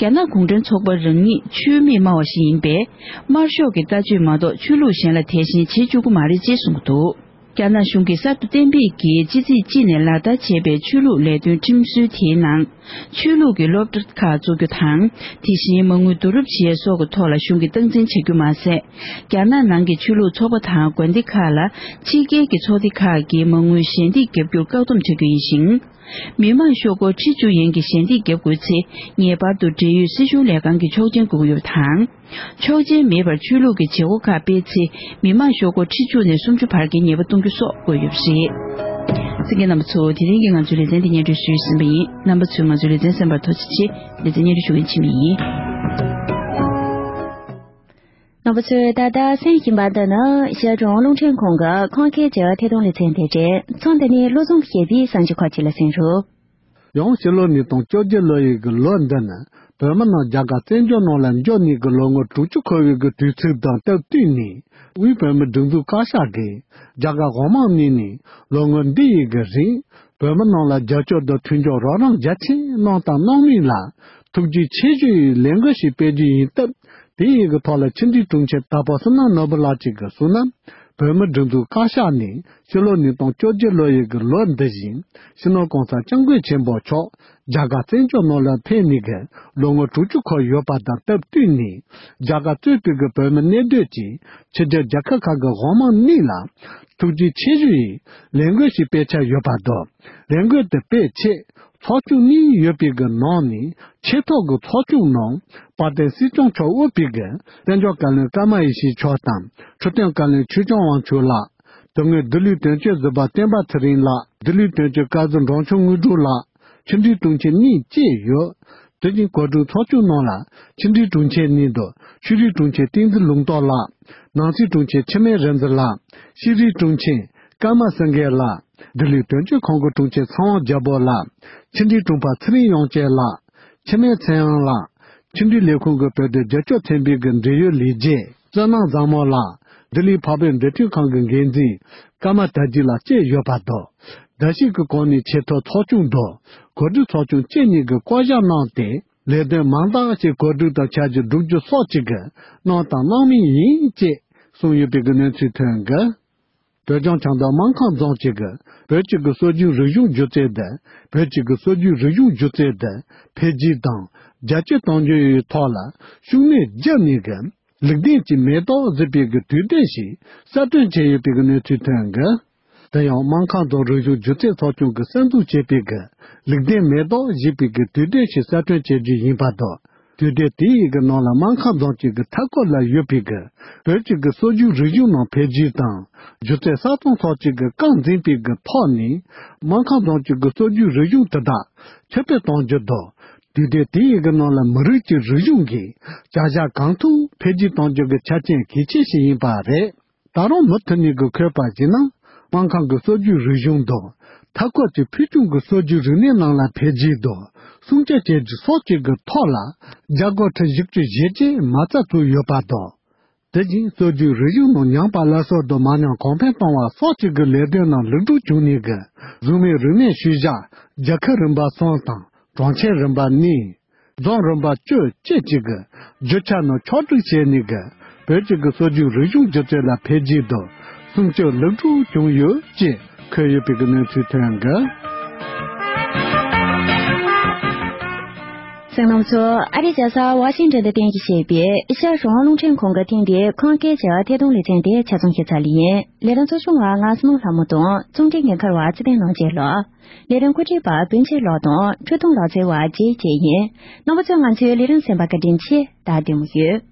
རྒྱ་ནག་གུང་ཁྲན་ཚོགས་པ་རང་ཉིད་ཆོས་མེད་སྨྲ་བ་ཞིག་ཡིན་པས། དམར་ཤོག་གི་ལྟ་སྤྱོད་མ་གཏོགས་ཆོས་ལུགས་གཞན་ལ་དད་ཞེན་བྱེད་བཅུག་གི་མ་རེད་ཅེས་གསུངས་འདུག་རྒྱ་ནག་གཞུང་གིས་གསར་དུ་གཏན་འབེབས་ཀྱིས་ཕྱི་ཚེས་གཅིག་ནས་ལག་བསྟར་བྱས་པའི་ཆོས་ལུགས་ལས་དོན་ཁྲིམས་སྲོལ་དེའི་ནང་། ཆོས་ལུགས་ཀྱི་སློབ་གྲྭ་ཁག་བཙུགས་རྒྱུ་དང་། དེ་བཞིན་མ་དངུལ་བསྡུ་རུབ་བྱེད་ཡས་སོགས་ཀྱི་ཐོག་ལ་གཞུང་གིས་སྟངས་འཛིན་བྱ་རྒྱུ་མ་ཟད། རྒྱ་ནག་ནང་གི་ཆོས་ལུགས་ཚོགས་པ་དང་དགོན་སྡེ་ཁག་ལ་ཕྱི་རྒྱལ་གྱི་ཚོགས་སྡེ་ཁག་གིས་མ་དངུལ་ཞལ་འདེབས་བརྒྱབ་རྒྱུར་བཀག་སྡོམ་བྱ་རྒྱུ་ཡིན་ཞིང་། མི་མང་ཤོག་སྒོར་ཁྲི་བཅུ་ཡན་གྱི་ཞལ་འདེབས་བརྒྱབ་དགོས་ཚེ། ངེས་པར་དུ་འབྲེལ་ཡོད་སྲིད་གཞུང་ལས་ཁང་གི་ཆོག་མཆན་དགོས་ཀྱི་ཡོད་པ་དང་། ཆོག་མཆན་མེད་པར་ཆོས་ལུགས་ཀྱི་བྱེད་སྒོ་ཁག་སྤེལ་ཚེ། མི་མང་ཤོག་སྒོར་ཁྲི་བཅུ་ནས་སུམ་ཅུ་བར་གྱི་ཉེས་པ་གཏོང་རྒྱུ་སོགས་བཀོད་ཡོད་པ་རེད། གསན་མཁན་རྣམ་པ་ཚོ། དེ་རིང་གི་ང་ཚོའི་ལེ་ཚན་འདི་སྙན་སྒྲོན་ཞུས་ཟིན་པ་ཡིན། རྣམ་པ་ཚོས་ང་ཚོའི་ལེ་ཚན་གསན་པར་ཐུགས་རྗེ་ཆེ། ལེ་ཚན་སྙན་སྒྲོན་ཞུ་མཁན་འཆི་མེད་ཡིན། རྣམ་པ་ཚོས་ད་ལྟ་གསན་བཞིན་པ་འདི་ནི་ཤར་ཀྲུང་རླུང་འཕྲིན་ཁང་གི་ཁམས་སྐད་བརྗེ་བ་ཐད་གཏོང་ལེ་ཚན་དེ་རེད། མཚམས་འདི་ནས་བློ་བཟང་ཞེ་པའི་གསར་འགྱུར་ཁག་ཅིག་ལ་གསན་རོགས། ཡང་ཕྱི་ལོ་ཉིས་སྟོང་བཅོ་བརྒྱད་ལོ་ཡི་གི་ལོ་འདི་ནི་བོད་མི་རྣམས་རྒྱ་གར་བཙན་བྱོལ་ནང་ལ་འབྱོར་ནས་གི་ལོ་ངོ་དྲུག་ཅུ་འཁོར་བའི་གི་དུས་ཚིགས་དང་སྟབས་བསྟུན་ནས། དབུས་བོད་མིའི་སྒྲིག་འཛུགས་བཀའ་ཤག་གིས་རྒྱ་གར་འོག་མིན་གཉིས་ནས་ལོ་ངོ་འདི་ཡི་གི་རིང་བོད་མི་རྣམས་ལ་རྒྱབ་སྐྱོར་དང་མཐུན་འགྱུར་རོགས་རམ་རྒྱ་ཆེ་གནང་དང་གནང་མིན་ལ་ཐུགས་རྗེ་ཆེ་ཞུ་ཡི་ལས་འགུལ་ཞིག་སྤེལ་རྒྱུ་ཡིན་སྟབས། དེ་ཡི་གི་ཐོག་ལ་ཕྱི་འབྲེལ་དྲུང་ཆེ་དྭགས་པོ་བསོད་ནམས་ནོར་བུ་ལགས་ཀྱིས་གསུངས་ན། བོད་མིའི་སྒྲིག་འཛུགས་བཀའ་ཤག་ནས་ཕྱི་ལོ་ཉིས་སྟོང་བཅོ་བརྒྱད་ལོ་ཡི་གི་ལོ་འདི་བཞིན་སྤྱི་ནོར་གོང་ས་སྐྱབས་མགོན་ཆེན་པོ་མཆོག་རྒྱ་གར་བཙན་བྱོལ་ནང་ལ་ཕེབས་ནས་གི་ལོ་ངོ་དྲུག་ཅུ་འཁོར་ཡོད་པ་དང་སྟབས་བསྟུན་ནས་རྒྱ་གར་གཙོས་པའི་གི་བོད་མི་གནས་སྡོད་ཀྱི་ཕྱི་རྒྱལ་རྒྱལ་ཁབ་ཁག་གི་འོག་མིན་གཉིས་ལ་ཐུགས་རྗེ་ཆེ་ཞུ་ཡི་ལས་འགུལ་ཞིག་སྤེལ་འཆར་ཡོད་པ་དང་། ལས་འགུལ་དེ་སྤེལ་ཆེད་ཚོགས་ཆུང་གཉིས་ཡོད་པའི་གི་ནང་ནས་ཆེས་མཐོ་གི་ཚོགས་ཆུང་ནང་དཔལ་ལྡན་སྲིད་སྐྱོང་མཆོག་དབུས་པའི་གི་དཔལ་འབྱོར་བཀའ་བློན་ཀརྨ་ཡེ་ཤེས་མཆོག་དང་འཕྲོད་བསྟེན་བཀའ་བློན་ཆོས་སྐྱོང་དབང་ཕྱུག་ལགས། དོན་དངོས་འདི་ལོའི་དོན་གཅོད་ཟུར་པ་བསྟན་པ་ཚེ་རིང་ལགས། འདི་ལོའི་དོན་གཅོད་བཀའ་ཟུར་འབྲོང་ཆུང་དངོས་གྲུབ་ལགས། ཕྱི་འབྲེལ་དྲུང་ཆེ་གཉིས་བཅས་ཡོད། དེ་བཞིན་གོ་སྒྲིག་ཚོགས་ཆུང་ནང་ལ་ཕྱི་འབྲེལ་དྲུང་ཆེ་གཉིས་དང་ཕྱི་རིགས་དྲུང་ཆེ་བསྟན་འཛིན་ལུང་རྟོགས་ལགས། ནང་སྲིད་དྲུང་ཆེ་འཆི་མེད་རིག་འཛིན་ལགས། ཕྱི་རིགས་དྲུང་ཆེ་ཀརྨ་སེང་གེ་ལགས། འདི་ལོའི་དོན་གཅོད་ཁང་གི་དྲུང་ཆེ་ཚེ་དབང་རྒྱལ་པོ་ལགས། ཕྱི་འབྲེལ་དྲུང་འཕར་ཚེ་རིང་དབྱངས་ཅན་ལགས། འཆི་མེད་ཚེ་དབྱངས་ལགས། ཕྱི་འབྲེལ་ལས་ཁུངས་ཀྱི་བོད་དོན་རྒྱབ་སྐྱོར་ཚན་པའི་གི་འབྲེལ་ཡོད་ལས་བྱེད་བསོད་ནམས་བཟང་མོ་ལགས། ལྡི་ལི་འཕགས་བོད་འབྲེལ་མཐུད་ཁང་གི་འགན་འཛིན་ཀརྨ་དར་རྒྱས་ལགས་བཅས་ཡོད་པ་དང་། བརྡ་ཞིབ་ཀྱི་སྐོར་ནས་ཆེས་མཐོའི་ཚོགས་ཆུང་དང་གོ་སྒྲིག་ཚོགས་ཆུང་བཅས་གཉིས་ཀྱིས་བསྐོ་བཞག་གནང་སྟེ་ལས་དོན་མང་དག་ཅིག་གོ་སྒྲིག་དང་འཆར་གཞི་བསྒྲུབ་རྒྱུ་སོགས་ཅིག་གི་གནང་དང་གནང་མུས་ཡིན་ཅེས་གསུངས་ཡོད་པའི་གི་གནས་ཚུལ་ཐོན་གི། བོད་ལྗོངས་བྱང་མདོ་སྨར་ཁམས་རྫོང་གཅིག་གི་བོད་ཀྱི་གི་སྲོལ་རྒྱུན་རིག་གཞུང་སྒྱུ་རྩལ་དང་བོད་ཀྱི་གི་སྲོལ་རྒྱུན་རིག་གཞུང་སྒྱུ་རྩལ་དང་འཕེལ་རྒྱས་དང་རྒྱ་སྐྱེད་གཏོང་རྒྱུ་ཡི་ཐོག་ལ་ཤུགས་སྣོན་བརྒྱབ་ནས་གི་ལུགས་ལྡན་གྱི་མེ་ཏོག་བཞད་པའི་གི་དུས་དེབ་ཞིག་གསར་སྐྲུན་བྱས་ཡོད་པའི་གི་གནས་ཚུལ་ཐོན་གི། དེ་ཡང་སྨར་ཁམས་རྫོང་རིག་གཞུང་སྒྱུ་རྩལ་ཚོགས་ཆུང་གིས་གསར་འཛུགས་བྱས་པའི་གི་ལུགས་ལྡན་མེ་ཏོག་བཞད་པའི་གི་དུས་དེབ་ཞིག་གསར་སྐྲུན་བྱེད་རྒྱུ་ཡིན་པ་དང་། དུས་དེབ་དེའི་གི་ནང་ལ་སྨར་ཁམས་རྫོང་གཅིག་གི་མཐའ་འཁོར་ལ་ཡོད་པའི་གི་བོད་ཀྱི་གི་སྲོལ་རྒྱུན་རིག་གཞུང་ནང་འཕེལ་རྒྱས་དང་སྒྱུ་རྩལ་གསར་རྩོམ་སོགས་ཀྱི་གི་རྐང་འཛིན་པའི་གི་ཐོག་ནས་སྨར་ཁམས་རྫོང་གཅིག་གི་སྲོལ་རྒྱུན་རིག་གཞུང་དེ་དག་ཁྱབ་སྤེལ་གཏོང་རྒྱུ་དང་། དུས་དེབ་དེའི་གི་ནང་ལ་མི་རིགས་ཀྱི་རིག་གཞུང་གི་བྱ་གཞག་གང་ཐུབ་འཕེལ་རྒྱས་གཏོང་རྒྱུ་གི་ཆ་རྐྱེན་གལ་ཆེ་ཞིག་ཡིན་པ་རེད། ད་རུང་མུ་མཐུད་ནས་གི་འཁོད་པ་ཞིག་ན་སྨར་ཁམས་ཀྱི་སྲོལ་རྒྱུན་རིག་གཞུང་དང་མཐའ་འཁོར་གྱི་ཕུལ་བྱུང་གི་སྲོལ་རྒྱུན་རིག་གནས་རྣམས་ལ་འཕེལ་རྒྱས་དང་སྲུང་སྐྱོབ་བྱེད་རྒྱུ་སོགས་ཀྱི་གི་ཐོག་ལ་རྒྱ་སྒོར་ཁྲི་བཞི་བཅུ་ཞེ་བརྒྱད་མ་རྩ་བཙུགས་ཡོད་པ་དང་། དེ་བཞིན་སྲོལ་རྒྱུན་རིག་གཞུང་ནང་ཉམས་པ་སླར་གསོ་དང་མ་ཉམས་གོང་འཕེལ་གཏོང་བ་སོགས་ཀྱི་གི་ལས་དོན་རྣམས་ལེགས་གྲུབ་བྱུང་ནས་གི་གཟུགས་མེད་རིག་གནས་ཤུལ་བཞག་རྒྱལ་ཁབ་རིམ་པ་གསུམ་དང་གྲོང་ཁྱེར་རིམ་པ་གཉིས། རྫོང་རིམ་པ་བཅུ་བཅས་ཀྱི་གི་རྒྱུ་ཆ་ནང་ཕྱོགས་སྒྲིག་བྱས་ནས་གི་བོད་ཀྱི་གི་སྲོལ་རྒྱུན་རིག་གཞུང་སྒྱུ་རྩལ་ལ་འཕེལ་རྒྱས་དང་སྲུང་སྐྱོབ་ལེགས་གྲུབ་བྱུང་ཡོད་ཅེས་འཁོད་ཡོད་པའི་གི་གནས་ཚུལ་ཐོན་གི། གསན་མཁན་ཚོ། ཨ་རིའི་རྒྱལ་ས་ཝ་ཤིང་ཏོན་དུ་རྟེན་གཞི་བྱས་པའི་ཨེ་ཤ་ཡ་རང་དབང་རླུང་འཕྲིན་ཁང་གི་ཐེངས་འདིའི་ཁམས་སྐད་བྱ་བ་ཐད་གཏོང་ལེ་ཚན་འདི་ཆ་ཚང་ཞིབ་ཚགས་ལ་ཡིན། ལས་རིམ་གཙོ་སྐྱོང་བ་ང་སྲིད་ནོར་ལྷ་མོ་དང་། གཙོ་འགན་འགན་འཁུར་བ་ཚེ་བརྟན་ལགས་བཅས་ལ། ལས་རིམ་གོ་སྒྲིག་པ་བོན་ཆེ་ལགས་དང་འཕྲོད་གཏོང་ལག་རྩལ་བ་རྗེ་བཅས་ཡིན། རྣམ་པ་ཚོས་ང་ཚོའི་ལས་རིམ་གསན་པར་བཀའ་དྲིན་ཆེ། ད་བདེ་མོ་ཡོད།